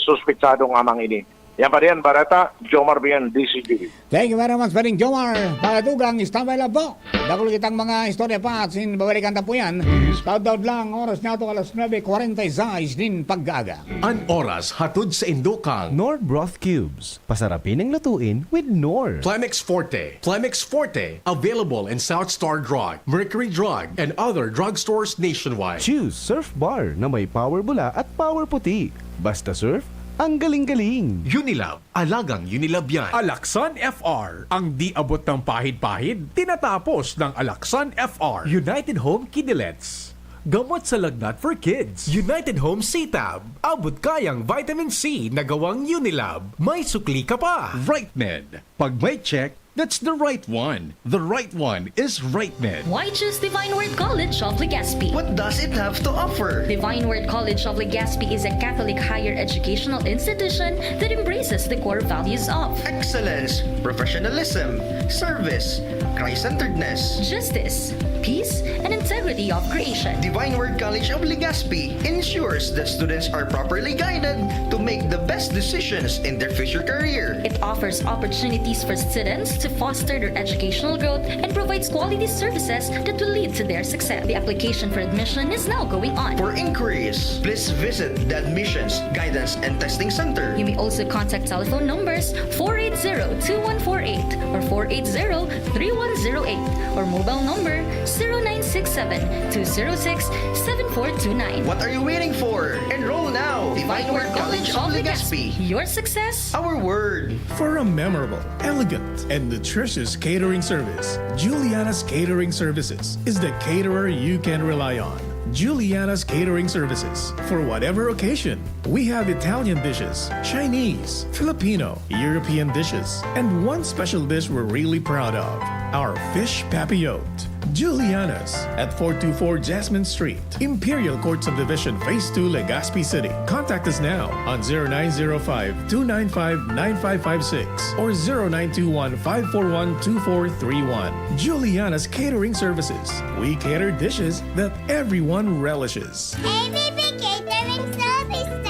suspitsadong amang ini. Yan pa rin, Barata, Jomar Bian, D C G B. Thank you very much, Paring Jomar. Pagatugang, standby lang po. Dakul kitang mga istorya pa at sin babalikan ta po yan. Taud-taud lang, oras niya to, alas nuebe kwarenta y seis nin pag-aaga. An oras hatod sa indokang Knorr Broth Cubes. Pasarapin ang lutuin with Knorr. Plemex Forte. Plemex Forte. Available in South Star Drug, Mercury Drug, and other drugstores nationwide. Choose Surf Bar na may power bula at power puti. Basta surf, ang galing-galing. Unilab. Alagang Unilab yan. Alaxan F R. Ang di abot ng pahid-pahid, tinatapos ng Alaxan F R. United Home Kidney Lens. Gamot sa lagnat for kids. United Home C-Tab. Abot kayang vitamin C na gawang Unilab. May sukli ka pa. Right Med. Pag may check, that's the right one. The right one is Right Med. Why choose Divine Word College of Legazpi? What does it have to offer? Divine Word College of Legazpi is a Catholic higher educational institution that embraces the core values of excellence, professionalism, service, Christ-centeredness, justice, peace, and integrity of creation. Divine Word College of Legazpi ensures that students are properly guided to make the best decisions in their future career. It offers opportunities for students to foster their educational growth and provides quality services that will lead to their success. The application for admission is now going on. For inquiries, please visit the Admissions, Guidance, and Testing Center. You may also contact telephone numbers four eight zero two one four eight or four eight zero three one zero eight or mobile number zero nine six seven two zero six seven four two nine. What are you waiting for? Enroll now! Divine Word College of Legazpi. Your success, our word. For a memorable, elegant, and nutritious catering service, Juliana's Catering Services is the caterer you can rely on. Juliana's Catering Services, for whatever occasion. We have Italian dishes, Chinese, Filipino, European dishes, and one special dish we're really proud of, our fish papillote. Juliana's at four two four Jasmine Street, Imperial Court Subdivision, Phase two, Legazpi City. Contact us now on zero nine zero five, two nine five, nine five five six or zero nine two one, five four one, two four three one. Juliana's Catering Services. We cater dishes that everyone relishes. A V P Catering Services.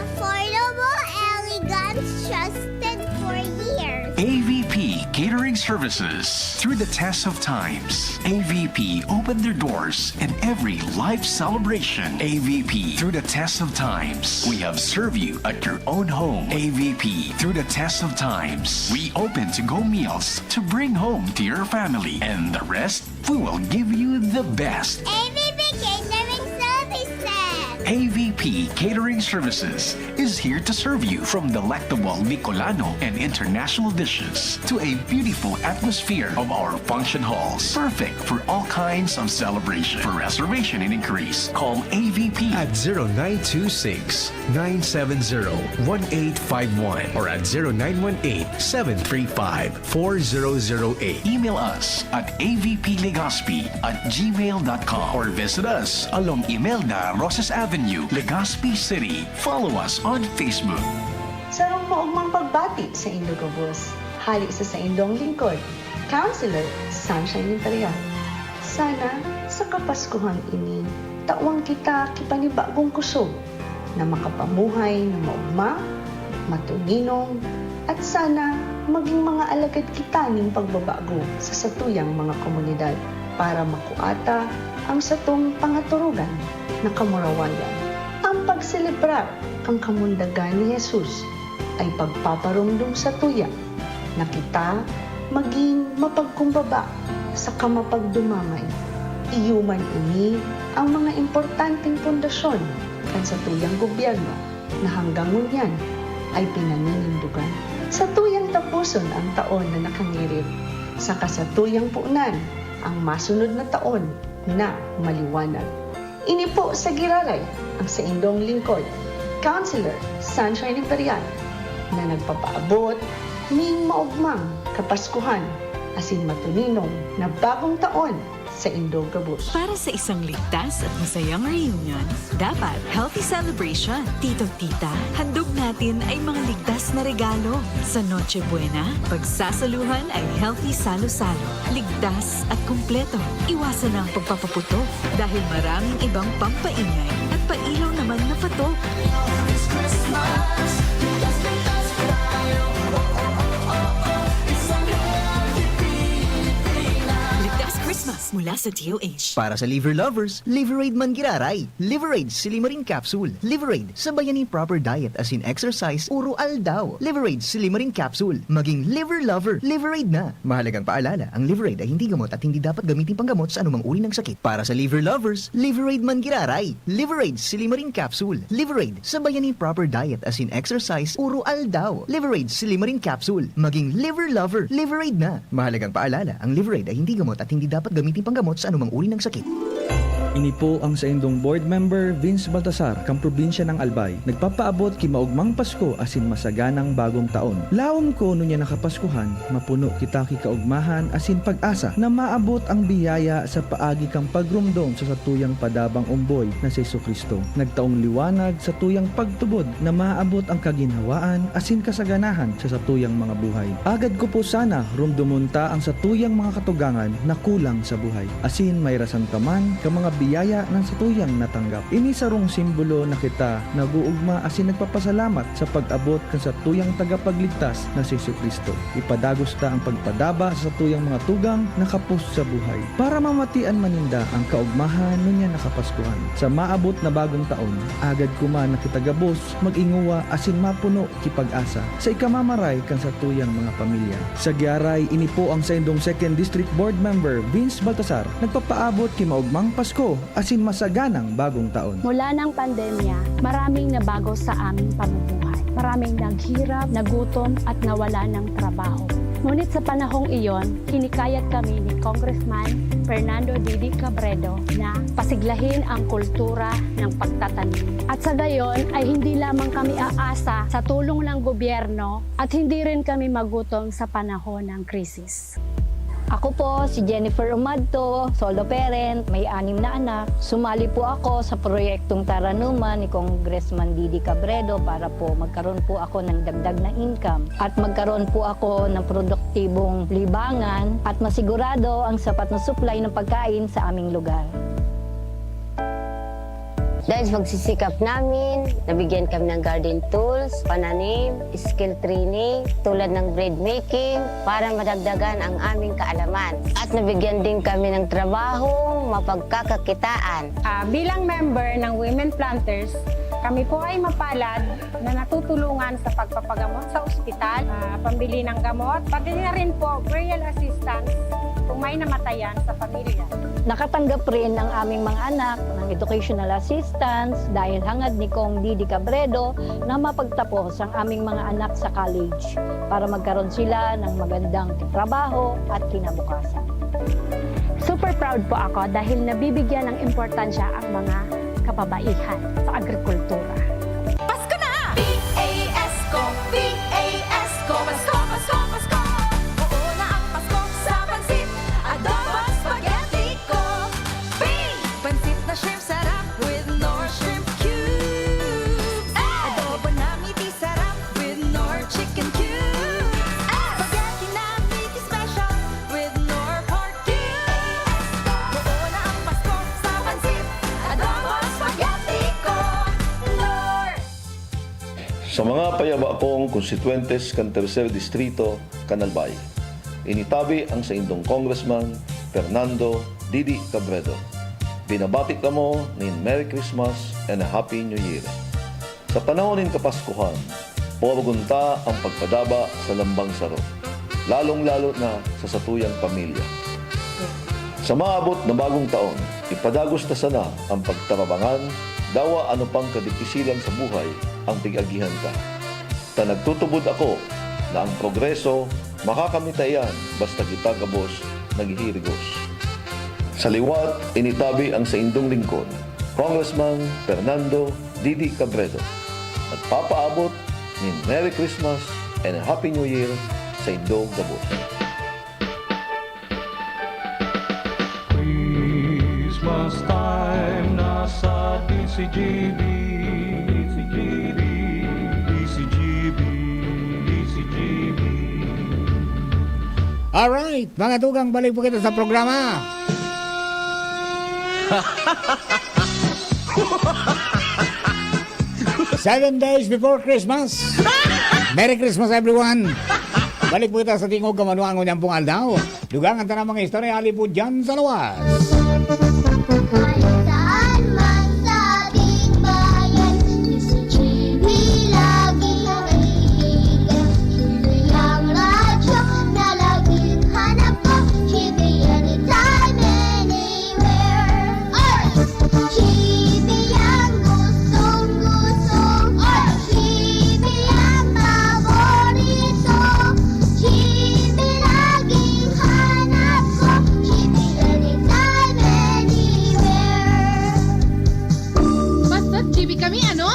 Affordable, elegant, trusted for years. A V P Catering services. Through the test of times, A V P opened their doors in every life celebration. A V P, through the test of times, we have served you at your own home. A V P, through the test of times, we open to-go meals to bring home to your family. And the rest, we will give you the best. A V P Catering Services. A V P Catering Services is here to serve you, from delectable Bicolano and international dishes to a beautiful atmosphere of our function halls, perfect for all kinds of celebration. For reservation and inquiries, call A V P at zero nine two six, nine seven zero, one eight five one or at zero nine one eight, seven three five, four zero zero eight. Email us at A V P Legazpi at gmail dot com or visit us along Imelda Rosas Avenue, Legazpi City. Follow us on Facebook. Sarong maogmang pagbati saindo gabos, hale sa saindong lingkod, Counselor Sunshine Imperial. Sana sa Kapaskuhang ini, tawan kita ki panibagong kusog na makapamuhay na maogma, matoninong, at sana magin mga alagad kita nin pagbabago sa satuyang mga komunidad para makua ta ang satong pangaturugan na kamurawayan. An pagselebrar kan kamundagan ni Jesus ay pagpaparomdom satuya na kita magin mapagkumbaba saka mapagdumamay. Iyo man ini an mga importanteng pundasyon kan satuyang gobyerno na hanggang ngunyan ay pinaninindogan. Satuyang taposon an taon na nakangirit, saka satuyang ponan an masunod na taon na maliwanag. Ini po sa giraray an saindong lingkod, Counselor Sunshine Imperial, na nagpapaabot nin maogmang Kapaskuhan asin matoninong na Bagong Taon saindo gabos. Para sa isang ligtas at masayang reunion, dapat healthy celebration. Tito, tita, handog natin ay mga ligtas na regalo. Sa Noche Buena, pagsasaluhan ay healthy salo-salo. Ligtas at kumpleto. Iwasan na ang pagpapaputok dahil maraming ibang pampaingay at pailaw naman na patok. Ligtas Christmas mula sa D O H. Para sa liver lovers, Liveraid man giraray. Liveraid Silimarin Capsule. Liveraid, sabayan nin proper diet asin exercise uro-aldaw. Liveraid Silimarin Capsule. Maging liver lover, Liveraid na. Mahalagang paalala, ang Liveraid ay hindi gamot at hindi dapat gamitin panggamot sa anumang uri ng sakit. Para sa liver lovers, Liveraid man giraray. Liveraid Silimarin Capsule. Liveraid, sabayan nin proper diet asin exercise uro-aldaw. Liveraid Silimarin Capsule. Maging liver lover, Liveraid na. Mahalagang paalala, ang Liveraid ay hindi gamot at hindi dapat gamitin panggamot sa anumang uri ng sakit. Ini po ang saindong board member, Vince Baltasar, kan probinsya ng Albay. Nagpapaabot ki maogmang Pasko asin masaganang Bagong Taon. Laom ko ngunyan na Kapaskuhan, mapuno kita ki kaogmahan asin pag-asa na maabot ang biyaya sa paagi kan pagromdom sa satuyang padabang omboy na si Jesu-Cristo. Nagtaong liwanag satuyang pagtubod na maabot ang kaginhawaan asin kasaganahan sa satuyang mga buhay. Agad ko po sana romdomon ta ang satuyang mga katugangan na kulang sa buhay, asin mairasan ta man kan mga biyaya na satuyang natanggap. Ini sarong simbolo na kita nag-oogma asin nagpapasalamat sa pag-abot kan satuyang Tagapagligtas na si Jesu-Cristo. Ipadagos ta an pagpadaba sa satuyang mga tugang na kapos sa buhay, para mamatian man ninda an kaogmahan ngunyan na Kapaskuhan. Sa maabot na Bagong Taon, agad ko man na kita gabos mag-ingowa asin mapuno ki pag-asa sa ikamamaray kan satuyang mga pamilya. Sa giraray, ini po ang saindong Second District Board Member, Vince Baltasar, nagpapaabot ki maogmang Pasko asin masaganang Bagong Taon. Mula ng pandemya, maraming nabago sa aming pamumuhay. Maraming naghirap, nagutom at nawala ng trabaho. Ngunit sa panahong iyon, hinikayat kami ni Congressman Fernando Didi Cabredo na pasiglahin ang kultura ng pagtatanim. At sa gayon ay hindi lamang kami aasa sa tulong ng gobyerno at hindi rin kami magutom sa panahon ng krisis. Ako po si Jennifer Umadto, solo parent, may anim na anak. Sumali po ako sa proyektong Taranuman ni Congressman Didi Cabredo para po magkaroon po ako ng dagdag na income at magkaroon po ako ng produktibong libangan at masigurado ang sapat na supply ng pagkain sa aming lugar. Dahil sa pagsisikap namin, nabigyan kami ng garden tools, pananim, skill training, tulad ng bread making, para madagdagan ang aming kaalaman. At nabigyan din kami ng trabahong mapagkakakitaan. Ah, bilang member ng Women Planters, kami po ay mapalad na natutulungan sa pagpapagamot sa ospital, ah, pambili ng gamot, pati na rin po burial assistance kung may namatayan sa pamilya. Nakatanggap rin ang aming mga anak ng educational assistance dahil hangad ni Cong Didi Cabredo na mapagtapos ang aming mga anak sa college para magkaroon sila ng magandang trabaho at kinabukasan. Super proud po ako dahil nabibigyan ng importansya ang mga kababaihan sa agrikultura. Pasko na! P A S ko, P A S ko, Pasko, Pasko, Pasko! Oo na ang Pasko sa pansit, adobo, spaghetti ko. P! Pansit na shrimp sarap with Knorr shrimp cubes. Adobo na miti sarap with Knorr chicken cubes. Spaghetti na miti special with Knorr pork cubes. Oo na ang Pasko sa pansit, adobo, spaghetti ko. Knorr! Sa mga payaba kong konstituyentes kan Tercer Distrito, kan Albay, initabi ang saindong Congressman Fernando Didi Cabredo. Binabati kamo nin Merry Christmas and a Happy New Year. Sa panahon nin Kapaskuhan, pawagon ta ang pagpadaba sa lambang saro, lalong-lalo na sa satuyang pamilya. Sa maabot na bagong taon, ipadagos ta sana ang pagtarabangan, dawa ano pang kadipisilan sa buhay ang pig-agihan ta. Ta nagtutubod ako na ang progreso makakamit ta iyan basta kita gabos naghihirigos. Sa liwat, initabi ang saindong lingkod, Congressman Fernando Didi Cabredo. Nagpapaabot nin Merry Christmas and a Happy New Year sa indong gabos. Christmas time na sa D C G B, D C G B, D C G B, D C G B. Alright, mga tugang, balik po kita sa programa. Seven days before Christmas. Merry Christmas, everyone. Balik po kita sa tingog kamanuangon niyang pong aldaw. Dugangan ta na mga istorya, ali po dyan sa luwas. Kahit saan man sa ating bayan, si G B laging naiiga. G B ang radyo na laging hanap ko. G B anytime, anywhere. Oy! G B ang gustong-gusto. Oy! G B ang paborito. G B laging hanap ko. G B anytime, anywhere. Basta G B kami, ano?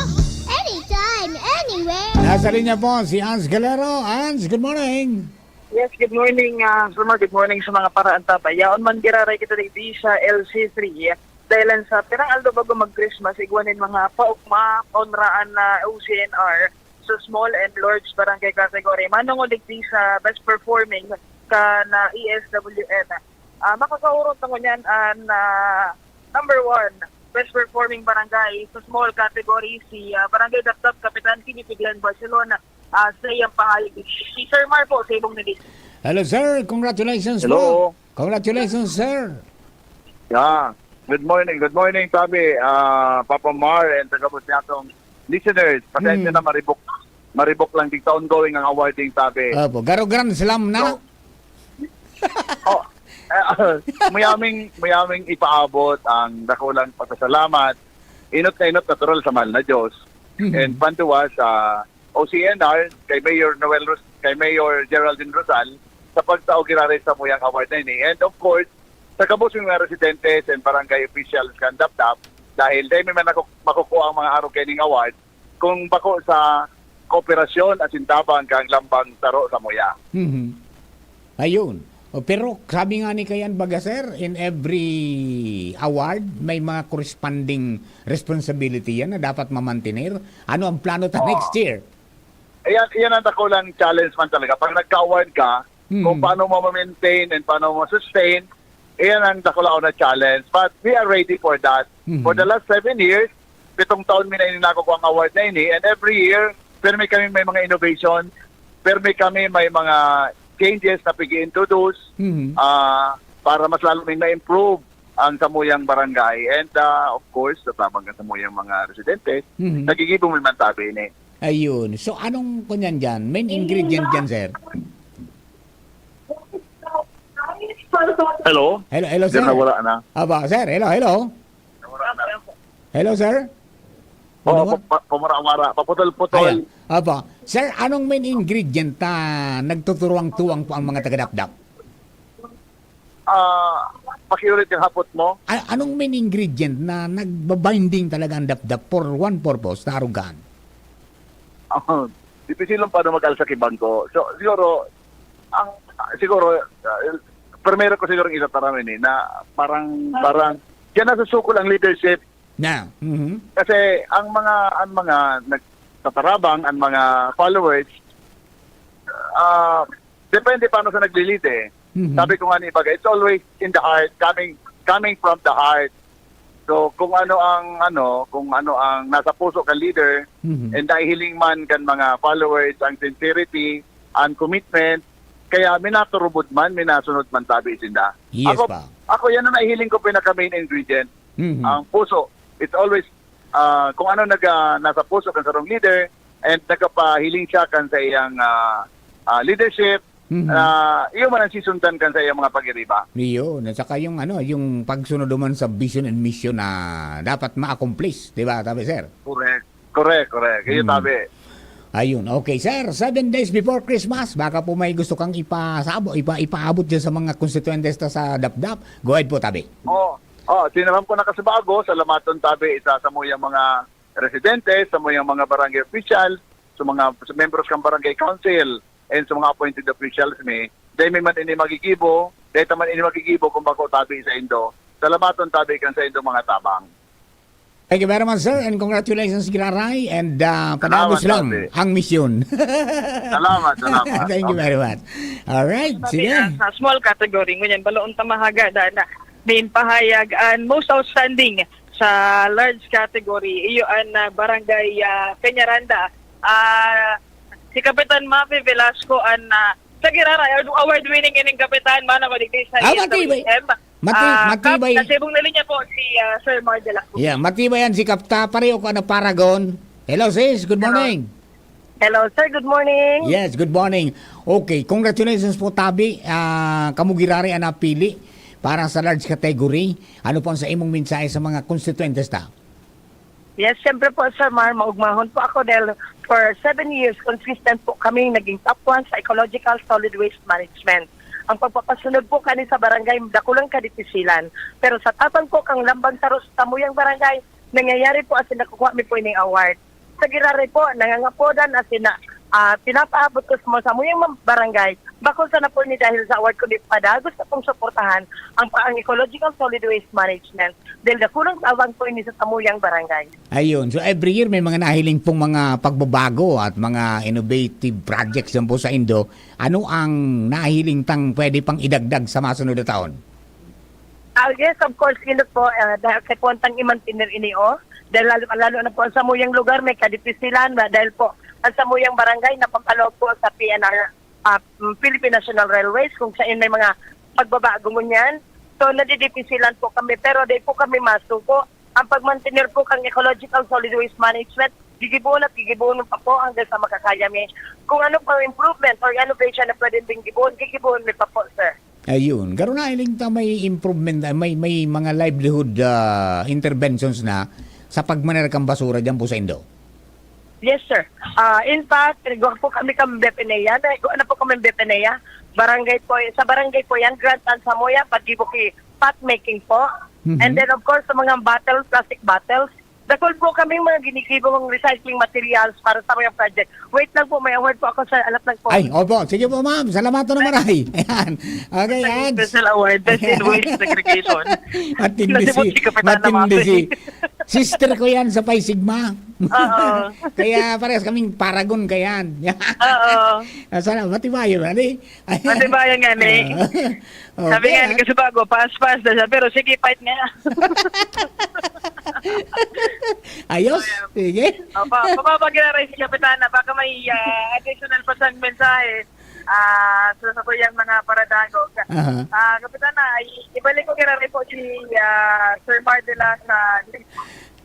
Anytime, anywhere. Nasa linya po si Ans Galero. Ans, good morning. Yes, good morning, ah, Sir Mar. Good morning sa mga paraantabay. Yaon man giraray kita digdi sa L C three. Dahilan sa pirang aldaw bago mag-Christmas, igwa nin mga paugma, paunraan na O C N R sa small and large barangay category. Manongod digdi sa best performing kan E S W N. Ah, makakaoron ta ngunyan an, ah, number one best performing barangay sa small category, si, ah, Barangay Dapdap, Kapitan Kini Glenn Barcelona, ah, sa iyang pahayag. Si Sir Mar po, sa ibong naging. Hello, sir. Congratulations Hello. po. Congratulations, sir. Yeah. Good morning. Good morning, Tabi. Ah, Papa Mar and sa gabos niyatong listeners. Pasensya Hmm. na, maribok, maribok lang. Di ta ongoing ang awarding, Tabi. Opo. Garo Grand Slam na. So, oh, eh, muyaming, muyaming ipaabot ang dakulang pasasalamat. Inot na inot, natural, sa mahal na Diyos. Mhm. And panduwa sa O C N R, kay Mayor Noel Ros-, kay Mayor Geraldine Rosal, sa pagtao giraray sa muyang award na ini. And of course, sa gabos mga residentes and barangay officials kan Dapdap, dahil dai mi man nako-, makukuha ang mga arog kaining award kung bako sa kooperasyon asin tabang kan Lambang Saro sa Muya. Mhm. Ayun. O, pero sabi nga ni Kayan Baga, sir, in every award, may mga corresponding responsibility yan na dapat mamantener. Ano ang plano ta Oo. next year? Ayan, yan ang dakulang challenge man talaga. Pag nagka-award ka, Hmm. kung paano mo ma-maintain and paano mo sustain, iyan ang dakulaon na challenge. But we are ready for that. Hmm. For the last seven years, pitong taon mi na ini nakukuha ang award na ini, and every year, pero may kami may mga innovation, pero may kami may mga changes na pag-i-introduce Mhm. ah, para mas lalo ming ma-improve ang samuyang barangay. And ah, of course, sa tabang kan samuyang mga residente, Mhm. nagigibo mi man tabi ini. Ayun. So, anong kunyan dyan? Main ingredient dyan, sir? Hello? Hello, hello, Sir, sir. Nawala na. Aba, sir, hello, hello. Hello, sir. Oo, Ano? pa- pa- pamara-mara, paputol-putol. Ayan. Aba, sir, anong main ingredient na nagtuturuang-tuwang po ang mga taga-Dapdap? Ah, pakiulit yung hapot mo. A- anong main ingredient na nagbabinding talaga ang Dapdap for one purpose, Tarugan? Ah, dipisil lang paano mag-alsa ki bangko. So, siguro, ang, siguro, ah, primero ko siguro isa para ini na parang, parang, diyan nasusukol ang leadership. Na. Mhm. Kasi ang mga, ang mga nagtatarabang, ang mga followers, ah, depende paano sa nagli-lead eh. Mhm. Sabi ko nga ni Ibaga, it's always in the heart, coming coming from the heart. So kung ano ang ano, kung ano ang nasa puso kan leader, Mhm. and nahihiling man kan mga followers ang sincerity, ang commitment, kaya minaturubod man, minasunod man tabi sinda. Yes, Ako, pa. ako yan ang nahihiling ko pinaka main ingredient. Mhm. Ang puso, it's always ah, kung ano nag, ah, nasa puso kan sarong leader and nagpapahiling siya kan sa iyang ah, ah, leadership, Mhm. ah, iyo man ang sisundan kan sa iyang mga pag-iriba. Yun. At saka yung, ano, yung pagsunod naman sa vision and mission na dapat ma-accomplish, di ba, tabi, sir? Correct. Correct, correct. Iyo, Hmm. tabi. Ayun. Okay, sir. Seven days before Christmas, baka po may gusto kang ipasabo, ipa, ipaabot dyan sa mga konstituyentes ta sa Dapdap. Go ahead po, tabi. Oo. Oh, sinaram ko na kasi bago, salamaton tabi sa samuyang mga residente, samuyang mga barangay official, sa mga sa membros kan barangay council, and sa mga appointed officials mi. Dahil may man ini magigibo, dahil ta man ini magigibo kung bako tabi sa indo. Salamaton tabi kan sa indo mga tabang. Thank you very much, sir, and congratulations, Giraray, and ah, Salamat, panagos lang Tabi. Ang misyon. Salamat, salamat. Thank you very much. All right, Sabi sige. Na, sa small category, ngunyan, baloon ta mahaga, da, na, main pahayag, and most outstanding sa large category, iyo an ah, barangay ah, Peñaranda. Ah, si Kapitan Mavi Velasco an ah, sa Giraray, award-winning ining kapitan, mana madigdi sa Ah, matibay. D S W M. Mati-, Ah, matibay. Kap, nasa ibong na linya po si ah, Sir Mar de la Cruz. Yeah, matibay yan si Kapta. Pareho ko ano, Paragon. Hello, sis. Good Hello. Morning. Hello, sir. Good morning. Yes, good morning. Okay, congratulations po, Tabi. Ah, kamo giraray ang napili para sa large category. Ano po ang sa imong mensahe sa mga konstituyentes ta? Yes, siyempre po, Sir Mar, maugmahon po ako dahil for seven years, consistent po kaming naging top one sa ecological solid waste management. Ang pagpapasunod po kani sa barangay, dakulang kadipisilan. Pero sa tabang po kang lambang sa Ros-, samuyang barangay, nangyayari po asin nakukuha mi po ining award. Sa giraray po, nangangapodan asin na, ah, pinapaabot ko sa mga samuyang mam-, barangay. Bakul sana po ini dahil sa award kundi padagos na pong suportahan ang pa-, ang ecological solid waste management. Dahil dakulang tabang po ini sa samuyang barangay. Ayun. So, every year may mga nahiling pong mga pagbabago at mga innovative projects dyan po sa Indo. Ano ang nahiling tang pwede pang idagdag sa masunod na taon? Ah, yes, of course, Gilot po, ah, dahil sa kwentang imantener ini, oh. Dahil lalo, lalo na po ang samuyang lugar, may kadipisilan, na dahil po ang samuyang barangay na pampaloob po sa P N R, ah, mm, Philippine National Railways, kung saan may mga pagbabago ngunyan. So, nadidipisilan po kami, pero di po kami masuko. Ang pagmantener po kang ecological solid waste management, gigibuon at gigibuon pa po hanggang sa makakaya mi. Kung ano pang improvement or innovation na pwedeng gigibuon, gigibuon mi pa po, sir. Ayun. Garo na, hiling ta may improvement, ah, may, may mga livelihood, ah, interventions na sa pagmaneho kan basura diyan po sa Indo? Yes, sir. Ah, in fact, nagwa po kami kan BFNEA. Nagwa na po kami BFNEA. Barangay po, sa barangay po yan, grant ang samuya, pag-ibo ki pot making po. Mhm. And then, of course, sa mga bottle, plastic bottles, dakul po kaming mga ginigibong recycling materials para sa mga project. Wait lang po, may award po ako, sir. Alat lang po. Ay, opo. Sige po, ma'am. Salamat na naman ay. Ayan. Okay, Sa Ads. Special award, Best in Waste Segregation. Matindi Nasi si, Butchie Kapitana matindi si, Masi. Sister ko yan sa Phi Sigma. Oo. Kaya parehas kaming paragon ka yan. Oo. Ah, sana, matibayan ba, di? Matibayan nga, ni. Ah, Sabi okay, nga ni ah. Kasubago, paas-paas na siya, pero sige, fight nga. Ayos. Sige. Opo, mapapagiraray si Kapitana. Baka may, ah, additional pa siyang mensahe, ah, sa sabuyang mga paradangog. Aha. Ah, Kapitana, ay, ibalik ko kiraray po si, ah, Sir Mar de la sa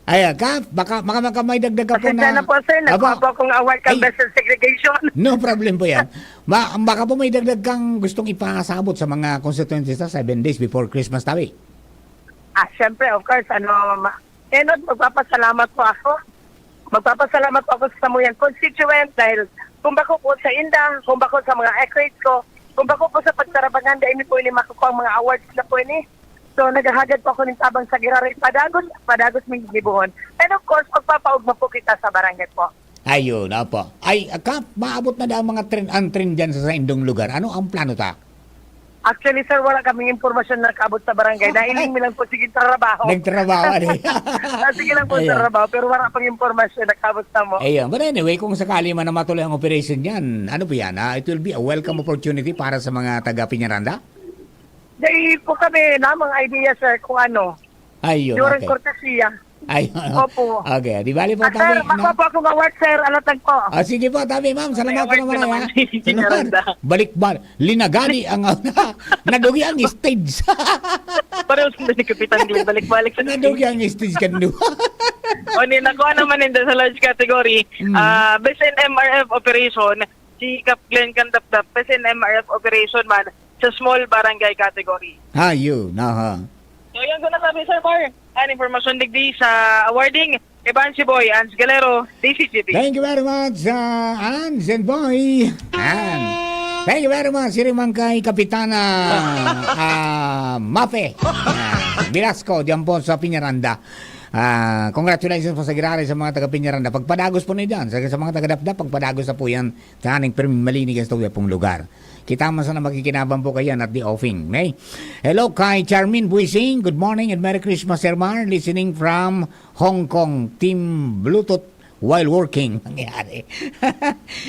Ayan, Kap, baka, baka, baka may dagdag ka po Pasensya na na po, sir. Nakuha Aba. po akong award kang Ay. Best in Segregation. No problem po yan. Ma, baka po may dagdag kang gustong ipasabot sa mga constituents sa seven days before Christmas, tabi? Ah, syempre, of course, ano, ma-, Enot, magpapasalamat po ako. Magpapasalamat po ako sa samuyang constituent dahil kung bako po sa inda, kung bako sa mga accolades ko, kung bako po sa pagtarabangan, dahil mi po ini makukuha ang mga awards na po ini. So, naghahagad po ako ng tabang sa giraray. Padagos, padagos may gigibohon. And of course, magpapaugma po kita sa barangay po. Ayun, opo. Ay, Kap, maabot na daw ang mga trend, ang trend dyan sa saindong lugar. Ano ang plano ta? Actually, sir, wala kaming impormasyon na nakaabot sa barangay. Nailing mi lang po, sige, trabaho. Nagtrabaho, ano? Ah, sige lang po, Ayan. trabaho. Pero wala pang impormasyon na nakaabot sa mo. Ayan. But anyway, kung sakali man na matuloy ang operation yan, ano po yan? Ah, it will be a welcome opportunity para sa mga taga Peñaranda? Dahil po kami namang idea, sir, kung ano. Ayun, During okay. courtesy, ah. Ay, Opo. okay. Di bali po, Ah, sir, tabi, makuha na po akong award, sir. Alatag po. Ah, sige po, tabi, ma'am. Salamat May po award naman, na naman ay, ha? si Salamat. Geralda. Balik, balik. Linagadi ang, nadugi ang stage. Pareho sila ni Kapitan Glenn. Balik-balik sa Nadugi ang stage kando. O, ni, nakuha naman ninda sa large category. Mm. Ah, best in M R F operation, si Cap Glenn Candapdap, best in M R F operation man sa small barangay category. Ayun, aha. So, yan ko na sabi, Sir Mar. An impormasyon digdi sa awarding, Evan Siboy, Ans Galero, D C G B. Thank you very much, uh, Ans and Boy. And thank you very much, siring man kay Kapitana, ah, Mafe, ah, Velasco, diyan po sa Peñaranda. Ah, congratulations po sa giraray sa mga taga Peñaranda. Pagpadagos po na dyan. Sa, sa mga taga Dapdap, pagpadagos na po yan. Taning pirming malinis ang tuya pong lugar. Kita man sana makikinabang po kayan at the offing. Okay? Hello kay Charmin Buising. Good morning and Merry Christmas, Sir Mar. Listening from Hong Kong. Team Bluetooth while working. Nangyari.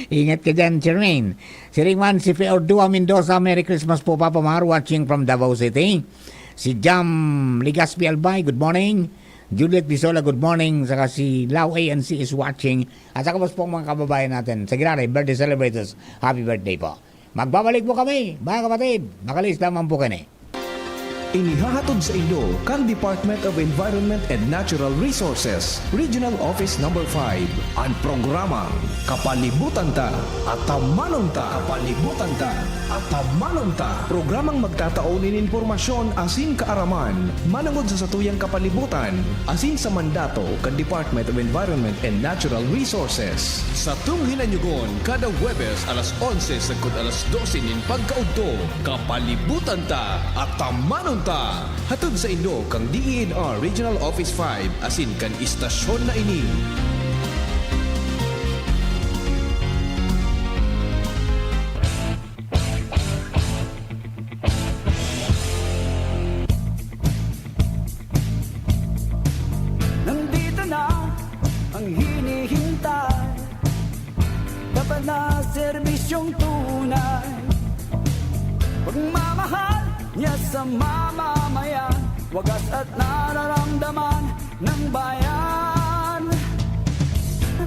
Ingat ka dyan, Charmin. Si Ringman, si Feordua Mendoza. Merry Christmas po, Papa Mar. Watching from Davao City. Si Jam Ligaspi Albay. Good morning. Juliet Bisola, good morning. Saka si Lau A N C is watching. At saka po mga kababayan natin. Sa Giraray, birthday celebrators, happy birthday po. Magbabalik po kami, mga kapatid. Makalista man po kani. Inihahatod sa inyo kan Department of Environment and Natural Resources, Regional Office Number five, an programang Kapalibutan Ta, Atamanon Ta. Kapalibutan Ta, Atamanon Ta. Programang magtatao nin impormasyon asin kaaraman manongod sa satuyang kapalibutan asin sa mandato kan Department of Environment and Natural Resources. Satong hinanyugon kada Huwebes alas onse sagkod alas dose nin pagkaudto, Kapalibutan Ta, Atamanon Ta. Hatod sa inyo kan D E N R Regional Office five asin kan istasyon na ini. Nandito na ang hinihintay. Dapat na serbisyong tunay. Pagmamahal niya sa mamamayan. Wagas at nararamdaman ng bayan.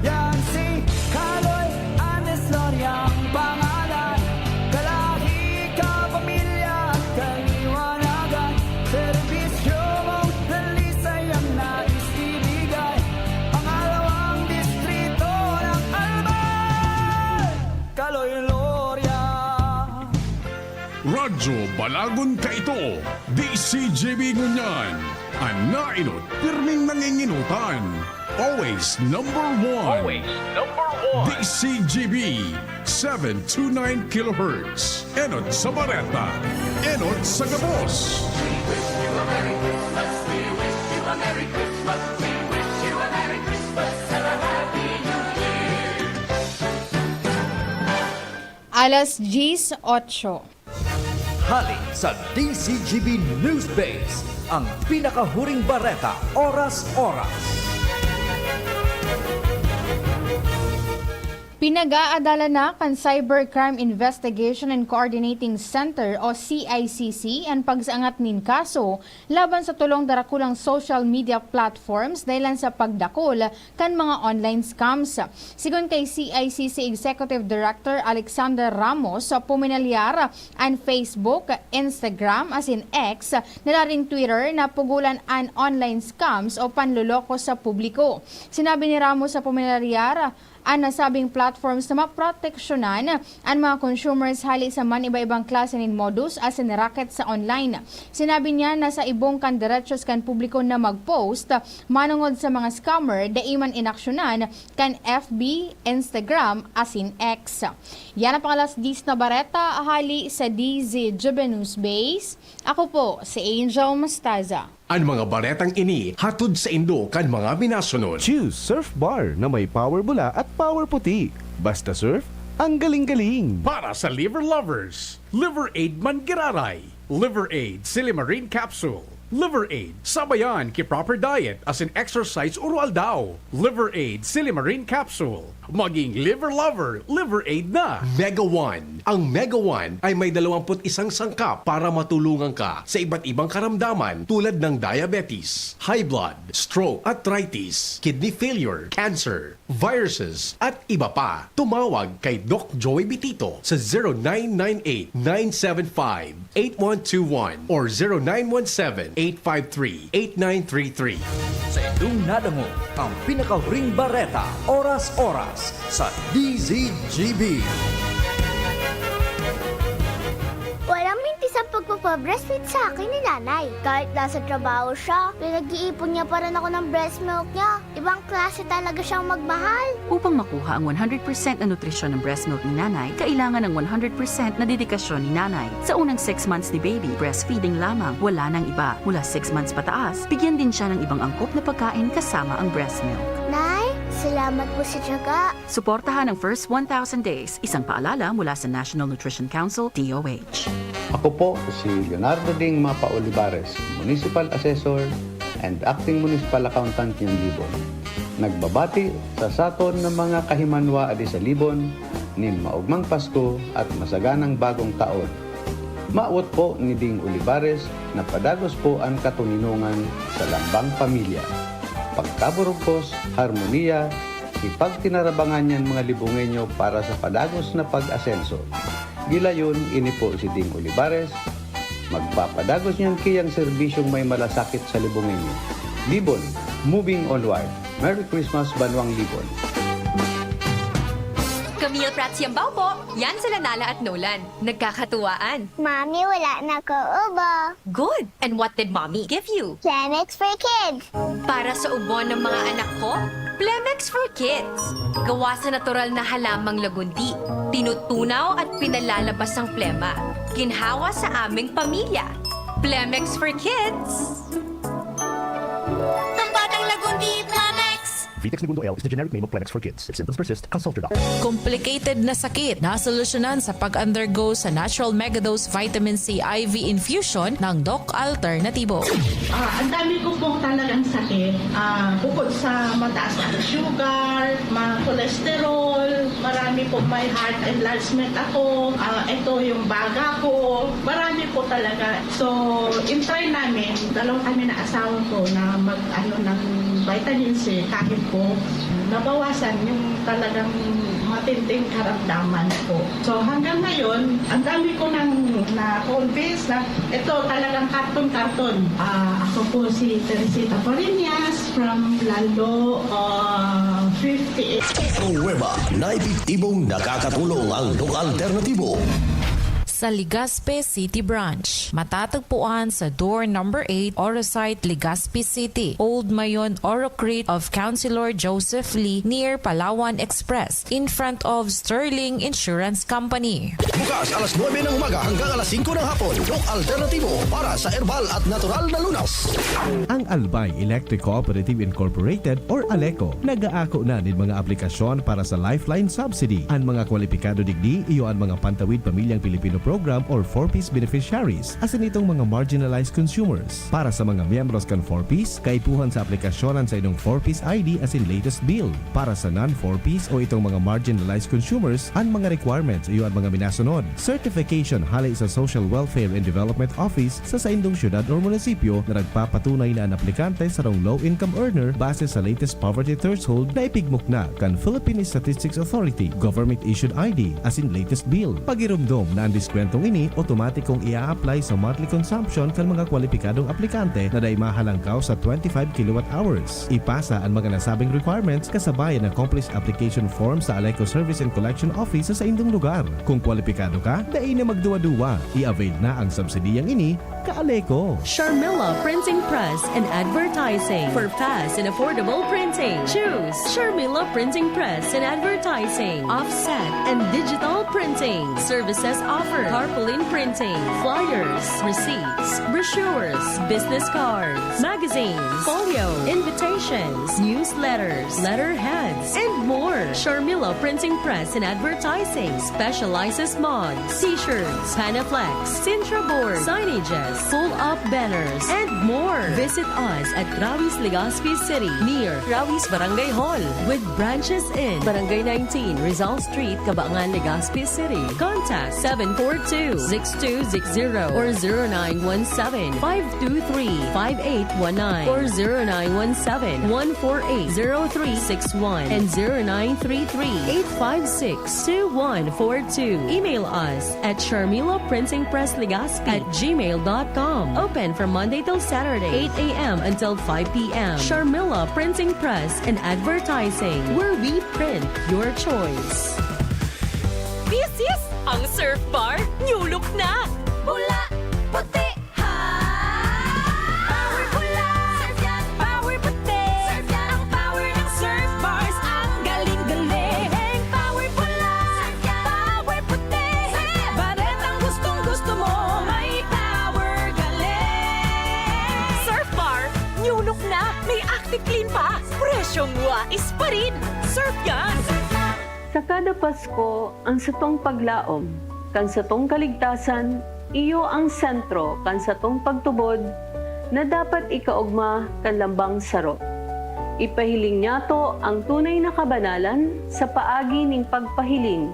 Yan si Kaloy Andes Loria ang pangalan. Kalahi, kapamilya, kaliwanagan. Serbisyo mong dalisay ang nais ibigay. Pangalawang distrito ng Albay, Kaloy Loria. Radyo Balagon kaito, D C G B ngunyan. An naenot, pirming nangingenotan. Always number one. Always number one. D C G B, seven two nine kilohertz. Enot sa bareta. Enot sa gabos. Alas diyes otso. Hali sa D C G B News Base, Ang pinakahuring bareta, oras-oras. Pinag-aadalan na kan Cybercrime Investigation and Coordinating Center o C I C C an pagsaangat nin kaso laban sa tolong darakulang social media platforms dahilan sa pagdakul kan mga online scams. Sigon kay C I C C Executive Director Alexander Ramos, puminalyar an Facebook, Instagram asin X, nalaring Twitter na pugolan an online scams o panloloko sa publiko. Sinabi ni Ramos sa puminalyar, an nasabing platforms na maproteksyonan an mga consumers hali sa man-iba-ibang klase nin modus asin racket sa online. Sinabi niya na sa ibong kan derechos kan publiko na mag-post manongod sa mga scammer, dai man inaksyonan kan F B, Instagram asin X. Yan ang pang-alas diyes na bareta hali sa D Z G B News Base. Ako po si Angel Mostaza. An mga baretang ini hatod saindo kan mga minasunod. Choose Surf Bar na may power bula at power puti. Basta surf, ang galing-galing! Para sa liver lovers, Liver Aid man giraray. Liver Aid Silimarin Capsule. Liver Aid, sabayan ki proper diet asin exercise oro-aldaw. Liver Aid Silimarin Capsule. Maging liver lover, Liver Aid na! Mega One. Ang Mega One ay may dalawampu't isang sangkap para matulungan ka sa iba't ibang karamdaman tulad ng diabetes, high blood, stroke, arthritis, kidney failure, cancer, viruses, at iba pa. Tumawag kay Doc Joey Bitito sa zero nine nine eight, nine seven five, eight one two one or zero nine one seven, eight five three, eight nine three three. Sa indong nadangog, ang pinakahuring bareta, oras-oras, sa D Z G B. Walang mintis ang pagpapabreastfeed sa akin ni nanay. Kahit nasa trabaho siya, pinag-iipon niya pa rin ako ng breast milk niya. Ibang klase talaga siyang magmahal. Upang makuha ang one hundred percent na nutrisyon ng breast milk ni nanay, kailangan ng one hundred percent na dedikasyon ni nanay. Sa unang six months ni baby, breastfeeding lamang, wala nang iba. Mula six months pataas, bigyan din siya ng ibang angkop na pagkain kasama ang breast milk. Nay, salamat po sa tiyaga. Suportahan ang first one thousand days, isang paalala mula sa National Nutrition Council, D O H. Ako po si Leonardo Ding Mapa Olivares, Municipal Assessor and Acting Municipal Accountant ng Libon. Nagbabati sa saton na mga kahimanwa adi sa Libon nin maogmang Pasko at masaganang bagong taon. Mawot po ni Ding Olivares na padagos po an katoninongan sa lambang pamilya, pagkaburugkos, harmonia, ipagtinarabangan niyan mga Libongeño para sa padagos na pag-asenso. Gilayon, ini po si Ding Olivares, magpapadagos niyan kiyang serbisyong may malasakit sa Libongeño. Libon, moving onward. Merry Christmas, Banwang Libon! Camille Prats Yambao po. Yan sila Nala at Nolan. Nagkakatuwaan. Mami, wala na ko ubo. Good! And what did Mommy give you? Planex for Kids. Para sa ubo ng mga anak ko, Plemex for Kids. Gawa sa natural na halamang lagundi. Tinutunaw at pinalalabas ang plema. Ginhawa sa aming pamilya. Plemex for Kids. Pambatang lagundi, Plemex! Vitex Negundo L is the generic name of Plemex for Kids. If symptoms persist, consult your doctor. Complicated na sakit na solusyonan sa pag-undergo sa Natural Megadose Vitamin C I V infusion ng Doc Alternatibo. Ah, ang dami ko pong talagang sakit. Ah, bukod sa mataas ang sugar, ma cholesterol, marami po may heart enlargement ako. Ah, ito yung baga ko. Marami po talaga. So, in-try namin, dalawa kami na asawa ko na mag-ano ng vitamin C kahit po nabawasan yung talagang matinding karamdaman ko. So hanggang ngayon, ang dami ko nang na-convince na ito talagang karton-karton. Ah, ako po si Teresita Pariñas from Lalo ah, fifty-eight. Pruweba na epektibong nakakatulong ang Doc Alternatibo. Sa Legazpi City Branch, matatagpuan sa door number eight, Orosite, Legazpi City, Old Mayon, Orocrit of Councilor Joseph Lee, near Palawan Express, in front of Sterling Insurance Company. Bukas alas nuebe ng umaga hanggang alas singko ng hapon. Doc Alternatibo para sa herbal at natural na lunas. Ang Albay Electric Cooperative Incorporated or Aleco nag-aako na nin mga aplikasyon para sa Lifeline Subsidy. An mga kwalipikado digdi iyo an mga pantawid pamilyang Pilipino Program or four Ps beneficiaries, asin itong mga marginalized consumers. Para sa mga miyembros kan four Ps, kaipuhan sa aplikasyon an saindong four Ps I D asin latest bill. Para sa non-four Ps o itong mga marginalized consumers, an mga requirements iyo an mga minasunod: certification hale sa Social Welfare and Development Office sa saindong syudad or munisipyo na nagpapatunay na an aplikante sarong low-income earner base sa latest poverty threshold na ipigmukna kan Philippine Statistics Authority, government-issued I D, asin latest bill. Pagiromdom na an diskwentong ini otomatikong i-a-apply sa monthly consumption kan mga kwalipikadong aplikante na dai mahalangkaw sa twenty-five kilowatt hours. Ipasa an mga nasabing requirements kasabay an accomplished application form sa Aleco Service and Collection Office sa saindong lugar. Kung kwalipikado ka, dai na magduwa-duwa. I-avail na ang subsidiyang ini, ka-Aleco. Sharmila Printing Press and Advertising. For fast and affordable printing, choose Sharmila Printing Press and Advertising. Offset and digital printing. Services offered: tarpaulin printing, flyers, receipts, brochures, business cards, magazines, folio, invitations, newsletters, letterheads, and more. Sharmila Printing Press and Advertising specializes mugs, t-shirts, Panaflex, Sintra board, signages, pull-up banners, and more. Visit us at Rawi's, Legazpi City, near Rawi's Barangay Hall, with branches in Barangay nineteen, Rizal Street, Cabangan, Legazpi City. Contact seven four two, six two six zero or zero nine one seven, five two three, five eight one nine or zero nine one seven, one four eight, zero three six one and zero nine three three, eight five six, two one four two. Email us at Sharmila Printing Press Legazpi at gmail dot com. Open from Monday till Saturday, eight a.m. until five p.m. Sharmila Printing Press and Advertising, where we print your choice. This is ang Surf Bar New Look na! Pula, puti, ha! Power pula! Surf yan! Power puti! Surf yan! Ang power ng Surf Bars, ang galing-galing! Power pula! Surf yan! Power puti! Surf yan! Baretang gustong-gusto mo, may power galing! Surf Bar New Look na! May ActiClean pa! Presyong wais pa rin! Surf yan! Surf yan! Sa kada Pasko, an satong paglaom kan satong kaligtasan iyo an sentro kan satong pagtubod na dapat ikaogma kan lambang saro. Ipahiling niyato an tunay na kabanalan sa paagi nin pagpahiling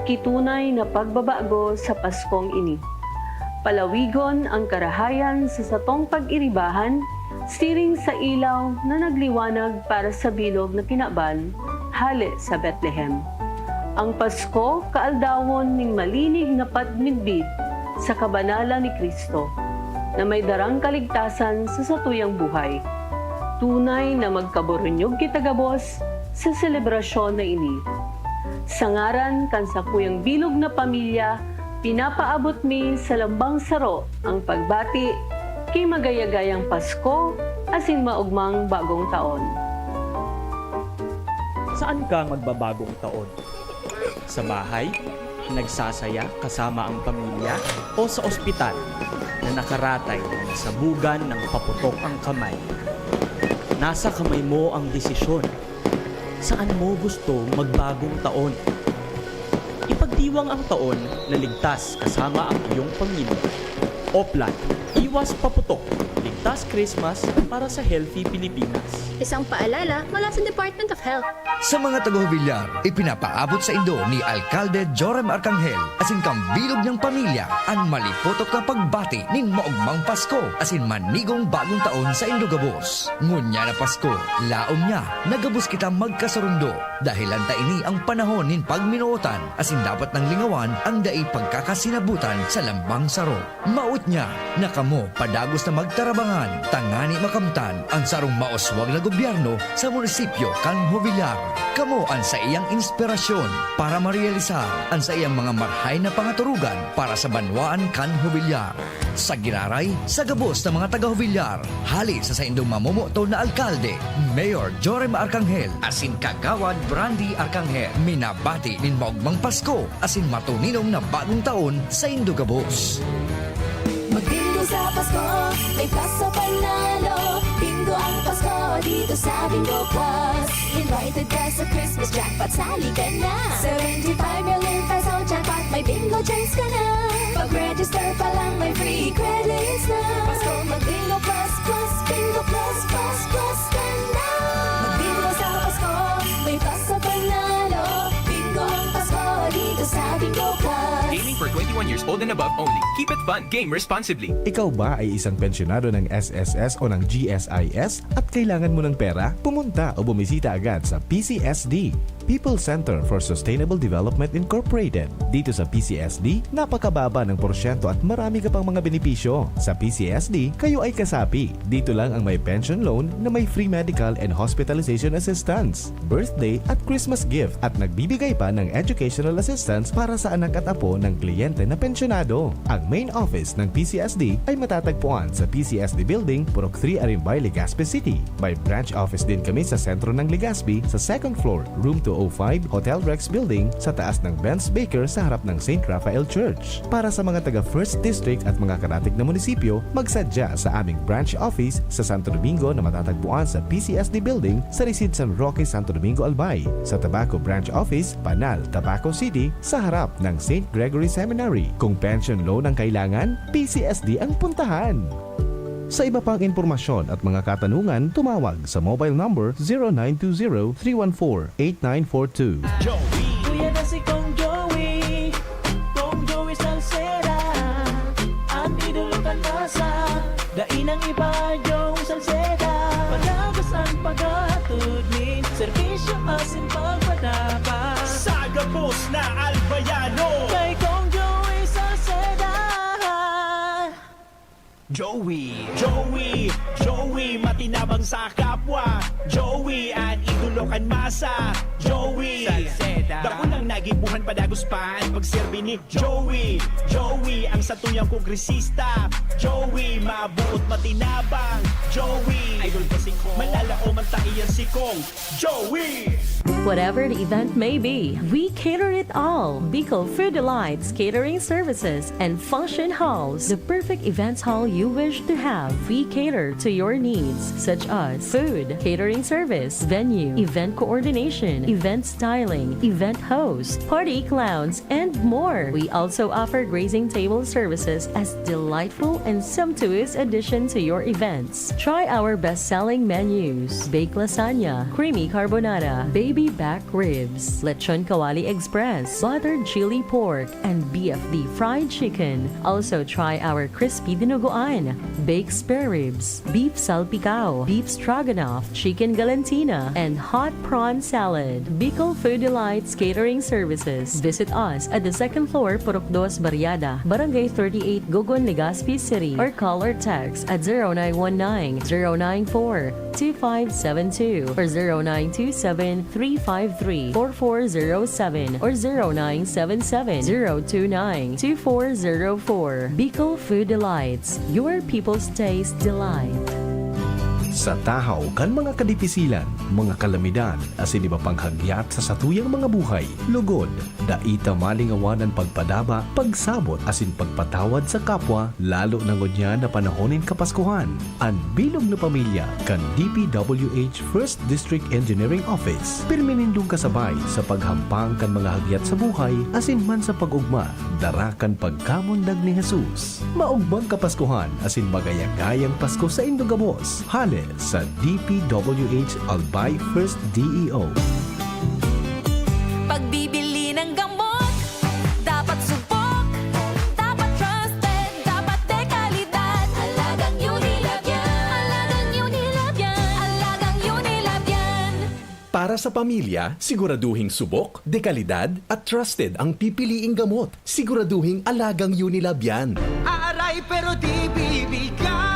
ki tunay na pagbabago sa Paskong ini. Palawigon an karahayan sa satong pag-iribahan siring sa ilaw na nagliwanag para sa bilog na kinaban hale sa Betlehem. Ang Pasko kaaldawon nin malinig na pagmidbid sa kabanalan ni Cristo, na may darang kaligtasan sa satuyang buhay. Tunay na magkaburunyog kita gabos sa selebrasyon na ini. Sa ngaran kan sakuyang bilog na pamilya, pinapaabot mi sa lambang saro ang pagbati ki magayagayang Pasko asin maogmang Bagong Taon. Saan ka magbabagong taon? Sa bahay? Nagsasaya kasama ang pamilya? O sa ospital na nakaratay na nasabugan ng paputok ang kamay? Nasa kamay mo ang desisyon. Saan mo gusto magbagong taon? Ipagdiwang ang taon na ligtas kasama ang iyong pamilya. Oplan, iwas paputok, ligtas Christmas para sa healthy Pilipinas. Isang paalala mula sa Department of Health. Sa mga taga-Jovellar, ipinapaabot saindo ni Alkalde Joram Arcangel asin kan bilog niyang pamilya an malipotok na pagbati nin maogmang Pasko asin manigong Bagong Taon saindo gabos. Ngunyan na Pasko, laom niya na gabos kita magkasurundo. Dahelan ta ini an panahon nin pagminootan asin dapat nang lingawan an dai pagkakasinabutan sa lambang saro. Maot niya na kamo padagos na magtarabangan tangani makamtan an sarong mauswag na gobyerno sa munisipyo kan Jovellar. Kamo an saiyang inspirasyon para marealisar an saiyang mga marhay na pangaturugan para sa banwaan kan Jovellar. Sa giraray, sa gabos na mga taga-Jovellar, hale sa saindong mamomoto na alkalde, Mayor Joram Arcangel, asin Kagawad Brandy Arcangel, minabati nin maogmang Pasko asin matuninong na Bagong Taon saindo gabos. Maging Sa Pasko, may Plus sa panalo. Bingo ang Pasko dito sa Bingo Plus. Invited ka sa Christmas jackpot, sali ka na. Seventy-five million peso jackpot, may bingo chance ka na. Pag-register pa lang, may free credits na. Pasko, mag-Bingo Plus, Plus, Bingo Plus, Plus, Plus ka na. Mag-Bingo sa Pasko, may Plus sa panalo. Bingo ang Pasko dito sa Bingo Plus. Gaming for twenty-one years old and above only. Keep it fun. Game responsibly. Ikaw ba ay isang pensyonado ng S S S o ng G S I S at kailangan mo ng pera? Pumunta o bumisita agad sa P C S D, People Center for Sustainable Development Incorporated. Dito sa P C S D, napakababa ng porsyento at marami ka pang mga benepisyo. Sa P C S D, kayo ay kasapi. Dito lang ang may pension loan na may free medical and hospitalization assistance, birthday at Christmas gift, at nagbibigay pa ng educational assistance para sa anak at apo ng kliyente na pensyonado. Ang main office ng P C S D ay matatagpuan sa P C S D Building, Purok three, Arimbay, Legazpi City. May branch office din kami sa sentro ng Legazpi, sa second floor, room two oh five, Hotel Rex Building, sa taas ng Benz Baker sa harap ng Saint Raphael Church. Para sa mga taga First District at mga karatig na munisipyo, magsadya sa aming branch office sa Santo Domingo na matatagpuan sa P C S D Building sa Resides San Roque, Santo Domingo, Albay, sa Tabaco Branch Office, Panal, Tabaco City, sa harap ng Saint Gregory Seminary. Kung pension loan ang kailangan, P C S D ang puntahan. Sa iba pang impormasyon at mga katanungan, tumawag sa mobile number zero nine two zero, three one four, eight nine four two. Joey. Kuya na si Kong Joey, Kong Joey Salceda, an idolo kan masa, dai nang iba, Joey Salceda. Palagos an paghatod nin serbisyo asin pagpadapat. Sa gabos na Albayano. Kay Kong Joey Salceda. Joey, Joey, Joey, matinabang sa kapwa. Joey, an idolo kan masa. Joey, Salceda. Dakulang nagibuhan, padagos pa an pagserbi ni Joey. Joey, ang satuyang kongresista. Joey, mabuot, matinabang. Joey, idol ko si Kong. Malalaom an taiyang si Kong. Joey! Whatever the event may be, we cater it all. Bicol Food Delights Catering Services and Function Halls, the perfect events hall you wish to have. We cater to your needs, such as food, catering service, venue, event coordination, event styling, event host, party clowns, and more. We also offer grazing table services as delightful and sumptuous addition to your events. Try our best-selling menus: baked lasagna, creamy carbonara, baby back ribs, lechon kawali express, buttered chili pork, and B F D fried chicken. Also try our crispy dinuguan, baked spare ribs, beef salpicao, beef stroganoff, chicken galantina, and hot prawn salad. Bicol Food Delights Catering Services. Visit us at the second floor, Purok Dos Barriada, Barangay thirty-eight, Gogon, Legazpi City, or call or text at zero nine one nine, zero nine four, two five seven two or zero nine two seven, three five three, four four zero seven or zero nine seven seven, zero two nine, two four zero four. Bicol Food Delights, your people's taste delight. Sa tahaw kan mga kadipisilan, mga kalamidad, asin iba pang hagyat sa satuyang mga buhay, lugod, dai ta malingawan an pagpadaba, pagsabot, asin pagpatawad sa kapwa, lalo na ngunyan na panahon nin Kapaskuhan. An bilog na pamilya kan D P W H First District Engineering Office, pirmi nindong kasabay sa paghampang kan mga hagyat sa buhay asin man sa pag-ogma, dara kan pagkamundag ni Jesus. Maogmang Kapaskuhan asin magayang-gayang Pasko saindo gabos. Hale sa D P W H Albay First D E O. Pagbibili ng gamot, dapat subok, dapat trusted, dapat dekalidad. Alagang Unilab yan. Alagang Unilab yan. Alagang Unilab yan. Para sa pamilya, siguraduhing subok, dekalidad, at trusted ang pipiliing gamot. Siguraduhing alagang Unilab yan. Aaray pero di bibigay.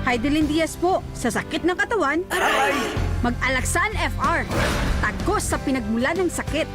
Hidilyn Diaz po, sa sakit ng katawan, Aray! Mag-Alaxan F R. Tagos sa pinagmulan ng sakit.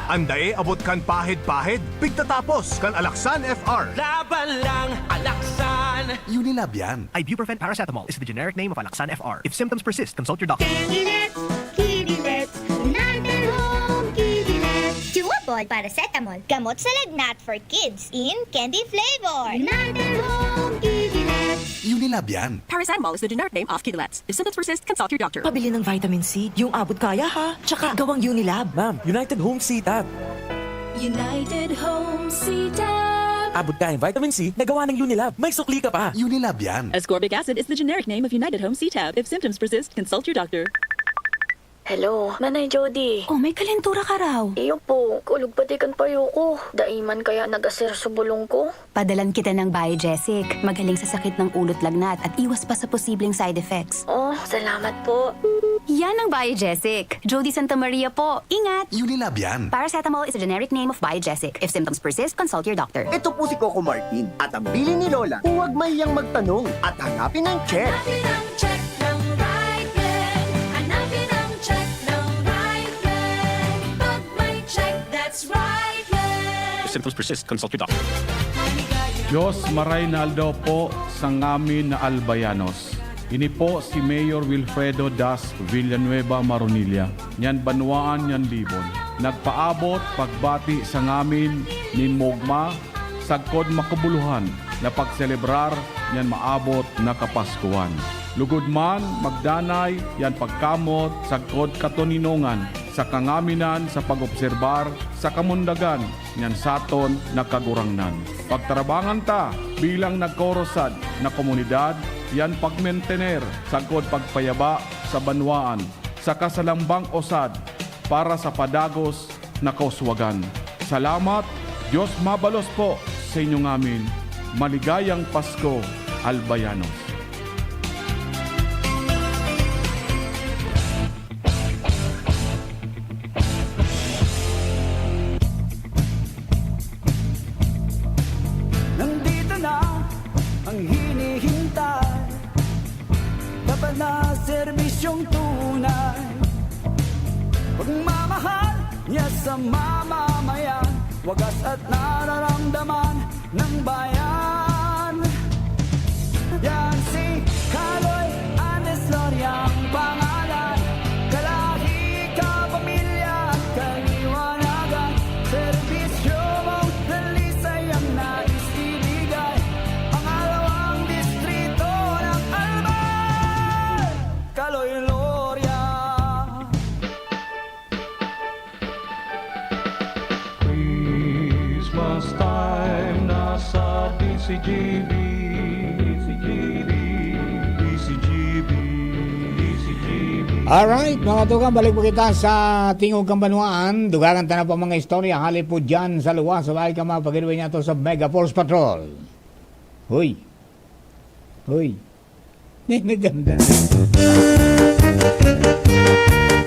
An dai abot kan pahid-pahid, pigtatapos kan Alaxan F R. Laban lang, Alaxan! Unilab yan. Ibuprofen paracetamol is the generic name of Alaxan F R. If symptoms persist, consult your doctor. Kidinets, Kidinets, United Home Kidinets. Duo po, Paracetamol, gamot sa lagnat for kids in candy flavor. United Home Kidney. Unilab yan. Paracetamol is the generic name of Kidulets. If symptoms persist, consult your doctor. Pabili ng vitamin C, yung abot kaya ha. Tsaka gawang Unilab. Ma'am, United Home C-Tab. United Home C-Tab. Abot kayang vitamin C na gawa ng Unilab. May sukli ka pa. Unilab yan. Ascorbic acid is the generic name of United Home C-Tab. If symptoms persist, consult your doctor. Hello, Nanay Jody. Oh, may kalentura ka raw. Iyo po, kulog pati kan payo ko. Dai man kaya nag-aser sa bulong ko. Padalan kita ng Biogesic. Magaling sa sakit ng ulo't lagnat at iwas pa sa posibleng side effects. Oh, salamat po. Yan ang Biogesic. Jody Santa Maria po. Ingat! Unilab yan. Paracetamol is a generic name of Biogesic. If symptoms persist, consult your doctor. Ito po si Coco Martin at ang bilin ni Lola, huwag mahiyang magtanong at hanapin ang check. Hanapin ang check ng Ryken. Hanapin ang check ng Ryken. Pag may check, that's Ryken. If symptoms persist, consult your doctor. Diyos maray na aldaw po sa ngamin na Albayanos. Ini po si Mayor Wilfredo Das Villanueva Maronilla, nyan banwaan nyan Libon. Nagpaabot pagbati sa ngamin nin mogma, sagkod makubuluhan na pagselebrar nyan maabot na Kapaskuhan. Lugod man, magdanay yan pagkamot sagkod katoninongan sa kangaminan sa pag-obserbar sa kamundagan nyan saton na Kagurangnan. Pagtarabangan ta bilang nagkorosad na komunidad yan pagmentener sagkod pagpayaba sa banwaan saka sa lambang usad para sa padagos na kauswagan. Salamat, Diyos mabalos po sa inyo ngamin. Maligayang Pasko, Albayanos! Nandito na ang hinihintay. Dapat na serbisyong tunay. Pagmamahal niya sa mamamayan. Wagas at nararamdaman ng bayan. Yan si Kaloy Andes Loria ang pangalan. Kalahi, kapamilya at kaliwanagan. Serbisyo mong dalisay ang nais ibigay. Pangalawang distrito ng Albay, Kaloy Loria. Christmas time na sa D C G B, D C G B, D C G B, D C G B. Alright, mga tugang, balik po kita sa Tingog kan Banwaan. Dugangan ta na pa mga istorya hali po dyan sa luwas. Sabay ka mga pag-inuwi niya to sa Mega Force Patrol. Hoy. Hoy. Naganda.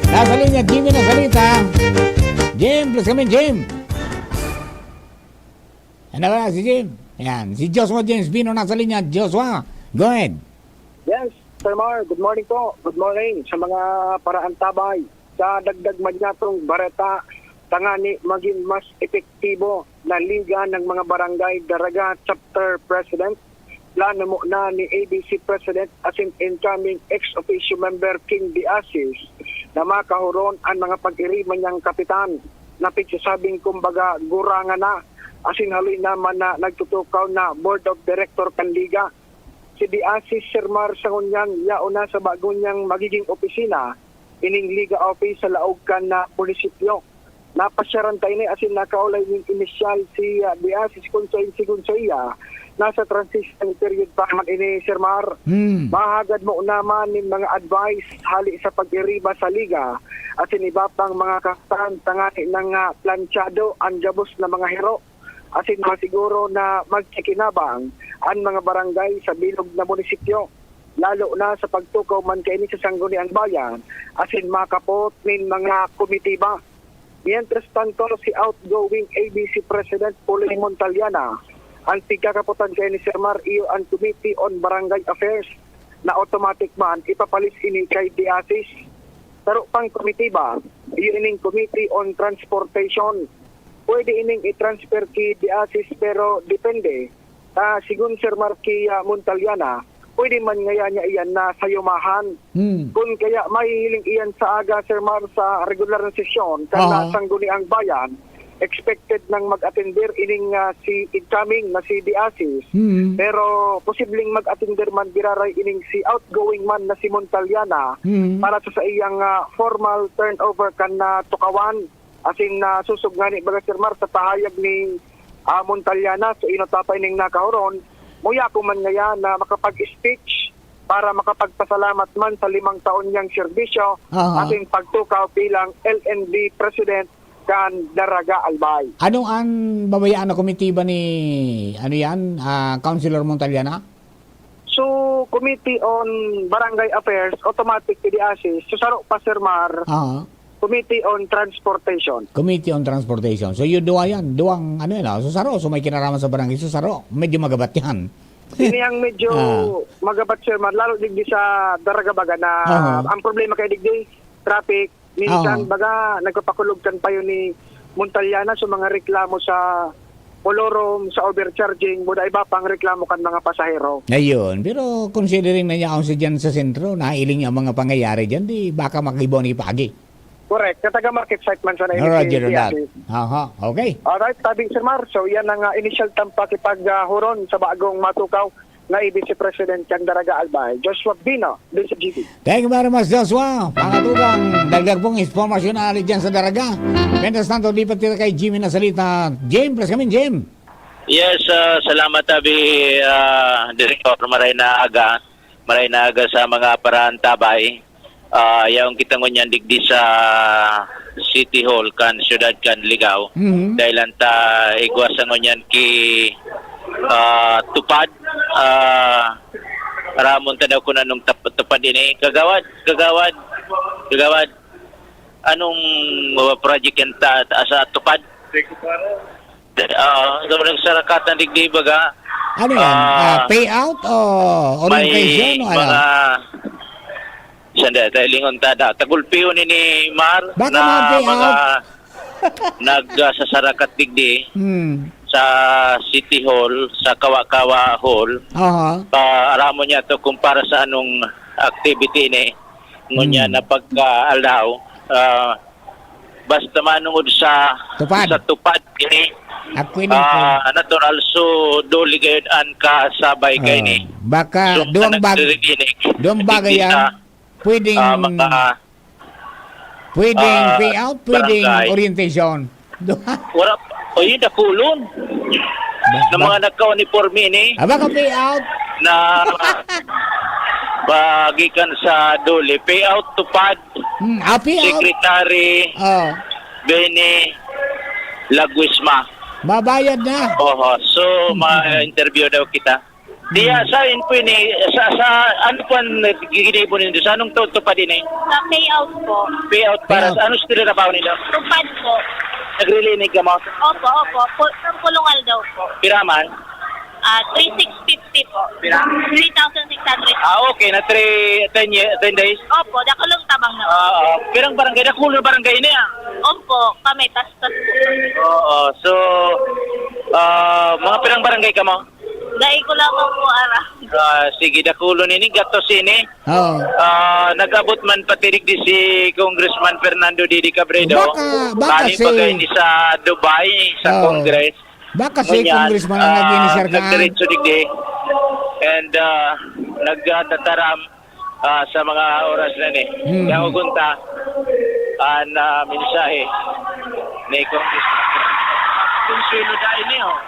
Nasa linya, Jimmy na salita. Jim, please come in, Jim. Ano ba si Jim? Yan, si Joshua James Bino nasa linya. Joshua, go ahead. Yes, Sir Mar, good morning po. Good morning sa mga paraantabay. Sa dagdag man niyatong bareta, tangani magin mas epektibo na Liga ng mga Barangay Daraga Chapter President, plano mo na ni A B C President asin incoming ex-officio member King Diasis na makahuron an mga pag-iriba niyang kapitan na pigsasabing kumbaga gurangan na asin haloy naman na nagtutukaw na board of director kan Liga. Si Diasis Sir Mar sa ngunyan yaon na sa bago niyang magiging opisina, ining Liga Office sa laog kan na munisipyo. Napasyaran ta ini asin nakaulay nin inisyal si ah, Diasis Consuency Gonzaia. Nasa transition period pa man ini, Sir Mar. Hmm. Mahagad mo naman nin mga advice hali sa pag-iriba sa liga asin iba pang mga kakutan tangani nang ah, planchado ang gabos na mga hero asin masiguro na magkikinabang an mga barangay sa bilog na munisipyo, lalo na sa pagtukaw man kaini sa Sangguniang Bayan asin makapot nin mga komitiba. Mientras tanto, si outgoing A B C President Pulay Montaliana, ang pigkakapotan kaini, Sir Mar, iyo ang Committee on Barangay Affairs na automatic man ipapalis ini kay Diasis. Saro pang komitiba, iyo ining Committee on Transportation. Pwede ining i-transfer ki Diasis pero depende. Ah, sigon Sir Marky ah, Montaliana, pwede man ngaya niya iyan na sayumahan. Hmm. Kun kaya mahihiling iyan sa aga, Sir Mar, sa regular na sesyon kan Aha. Sangguniang Bayan, expected nang mag-atender ining, ah, si incoming na si De Asis. Mm. Pero posibleng mag-atender man giraray ining si outgoing man na si Montaliana Mm. para sa saiyang, ah, formal turnover kan, ah, tukawan. Asin, ah, sosog ngani baga, Sir Mar, sa pahayag ni, ah, Montaliana, so inot ta pa ining nakahuron, muya ko man ngayan na makapag-speech para makapagpasalamat man sa limang taon niyang serbisyo Aha. asin pagtukaw bilang L N B President kan Daraga Albay. Ano an babayaan na komitiba ni, ano yan, ah, Councilor Montaliana? So, Committee on Barangay Affairs, automatic idi-assist. So, saro pa, Sir Mar, Aha. Committee on Transportation. Committee on Transportation. So, yun, duwa yan. Duwang, ano yan, ah, so, saro. So, may kinaraman sa barangay. So, saro. Medyo magabat yan. Ini ang medyo Ah. magabat, Sir Mar, lalo digdi sa Daraga baga na Aha. ang problema kay digdi, traffic. Minsan, Oo. baga, nagpapakulog kan payo ni Montaliana sa mga reklamo sa kolorum, sa overcharging, muda iba pang reklamo kan mga pasahero. Ayun. Pero considering na yaon siya dyan sa sentro, nailing ang mga pangyayari dyan, di baka makibaw ni pagi. Correct. Kataga market site man sana ini si Roger that. Ate. Aha. Okay. Alright, tabi, Sir Mar. So, yan ang, ah, initial tampak ipag, ah, huron sa bagong matukaw na i-Vice President kan Daraga Albay, Joshua Bino, Vice G B. Thank you very much, Joshua. Mga tugang, dagdag pong impormasyon na aali dyan sa Daraga. Mientras tanto, lipat kita kay Jimmy na salita. Jim, please come in, Jim. Yes, ah, salamat, Abi, ah, Director. Maray na aga. Maray na aga sa mga paraantabay. Ah, yaon kita ngunyan digdi sa City Hall kan siyudad kan Ligao. Mhm. Dahil ang ta igwa sa ngunyan ki, ah, TUPAD, ah, ramon ta daw kung anong tap-, TUPAD ini. Kagawad, kagawad, kagawad, anong, uh, project yan ta, ta, sa TUPAD? Oo, so nagsarakat na digdi baga. Ano yan? Ah, Ah, payout o may orientation o ano? mga, sanda, tayo lingon ta da. Tagulpion ni, ni Mar Baka na mga payout. mga nag, ah, sasarakat digdi Hmm. sa City Hall, sa Kawa-Kawa Hall. Aha. Pa, aramon niya to kung para sa anong activity ni. Ngunyan Hmm. na pagka-aldaw, ah, basta manungod sa, TUPAD. sa TUPAD, ini, Ako ini, ah, natural, so, duli gayud an kasabay Oh, kaini. baka So, duwang bag-, nagdiridinig, duwang bagay digdi yan. sa, Pwedeng, ah, mga, pwedeng ah, payout, pwedeng barangay. orientation. Wala, oy, dakulon. Ba-, Na ba-, mga nagka-uniforme ini. Ah, baka payout. Na bagikan sa duli. Payout TUPAD. Hmm, ah, payout. Secretary Oh. Benny Laguisma. Mabayad na. Oho. So, Hmm. ma-interview daw kita. Diya, Hmm. sa inyo po ini, sa, sa, ano po ang giginibo ninyo? Sa anong tu-, TUPAD ini? Sa payout po. Payout para Payout. sa, ano sa trabaho ninyo? TUPAD po. Naglilinig ka mo? Opo, opo. Pu-, sa pulong aldaw po. Piraman? Ah, three six fifty po. Pira? Three thousand six hundred. Ah, okay. Na three, ten ye-, ten days? Opo, dakulong tabang na. Ah, ah. Pirang barangay? Dakulong barangay ini, ah. Opo, kami, tas, tas po. Oo. So, ah, mga pirang barangay ka mo? Dai ko lamang po aram. Ah, sige, dakulon ini, gatos ini. Oo. Ah, nag-abot man pati digdi si Congressman Fernando Didi Cabredo. Baka, baka Bali, si bagay ni sa Dubai, sa Oo. Congress. Baka si Ngunyan, Congressman ang ah, nag-initiar ka? nagdiretso digdi. And, ah, nagtataram ah, sa mga oras na ni. Hmm. Yaogon ta an, ah, mensahe ni Congressman. Consuelo dai ni, oh.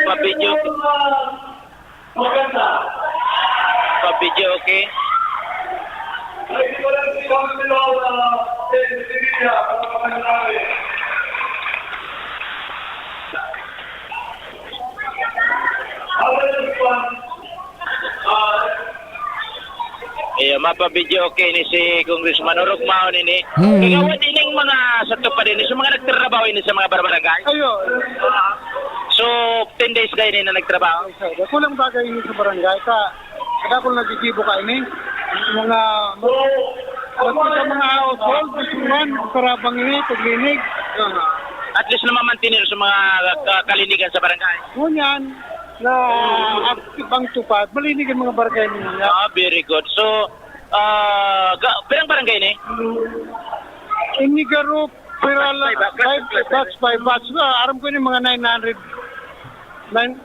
Pa-video. Maganda. Pa-video, okay? Ay, di ko lang si Councilor, ah, Ben Sevilla, sa mga pangyayari. Ako lang si Juan, ah, Iya, mapa-video okay ni si Congressman. Orog mao nini. Hmm. Kagawad ining mga sa TUPAD ini, sa mga nagtatrabaho ini sa mga barbarangay? Ayo. So, ten days na ini na nagtrabaho? Ay, sir, kulang bagay ini sa barangay. Sa, sa dakul naggigibo ka ini. Mga, mga, mga household, bisuran, karabang ini, paglinig. At least namamantinir sa mga ka-, kalinigan sa barangay. Ngunyan, Na active ang tupad. Malinig ang mga barangay ninyo. Ah, very good. So, ah, ga-, pirang barangay ni? Inigaro, Perala, Batch by batch, five, batch by batch. Batch by batch. Ah, aram ko ni mga nine hundred. Nine,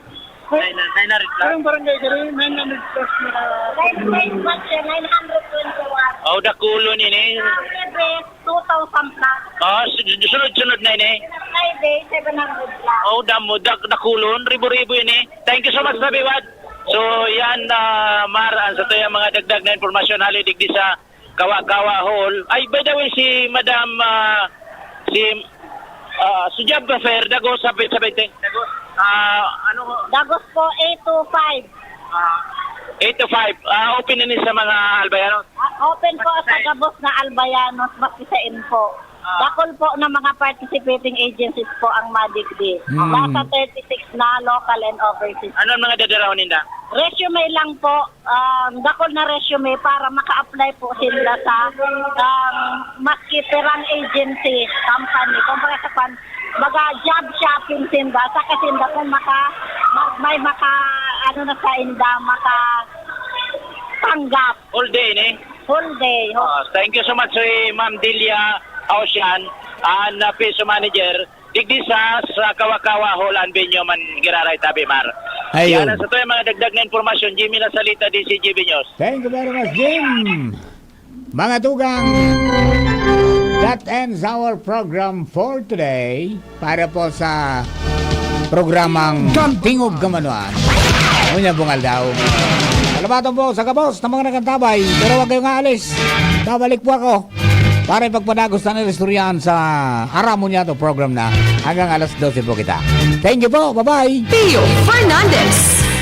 Nine, nine hundred plus. Pirang barangay ka rin? Nine hundred plus na. Nine, nine, batch yan, nine hundred twenty-one. Oh, dakulon ini. Every two thousand plus. Oh, su-, sunod-sunod na ini. Friday, seven hundred plus. Oh, damo, dak-, dakulon, ribo-ribo ini. Thank you so much, Sabi Wad. So, yan, ah, Mar, ang sa tuyang mga dagdag na impormasyon, hali digdi sa Kawa-Kawa Hall. Ay, by the way, si Madam, ah, si, ah, si Job Fair, Dagos, sa, sa twenty. Dagos. Ah, ano? Dagos po, eight to five. Ah, eight to five. Ah, open na ni sa mga Albayanos? Ah, open po sa gabos na Albayanos, maski sa info. Ah. Dakul po na mga participating agencies po ang madigdi. Hmm. Nasa thirty-six na local and overseas. Ano ang mga dadarahon ninda? Resume lang po. Um, dakul na resume para maka-apply po sila sa, um, maski pirang agency, company. Kung para sa pan, baga job shopping sinda, sa kasinda kung maka, ma-, may maka, ano na sa inda, maka tanggap. All day, ni? All day. Ah, thank you so much, si Ma'am Delia Ocean, ang, ah, P S O manager. Digdi sa, sa Kawa-Kawa Hall and Venue man giraray tabi, Mar. Ayun. Yan ang sa tuyang mga dagdag na impormasyon, Jimmy Lasalita, D C G B News. Thank you very much, Jim. Mga tugang, that ends our program for today. Para po sa programang Tingog Kamanuan. Unya, bungal daw. Salamatan po sa gabos na mga nakantabay. Pero wag kayong aalis. Babalik po ako para ipagpadagos na istoryahan sa Aram Mo Niya To program na hanggang alas dose po kita. Thank you po. Bye-bye. Pio Fernandez.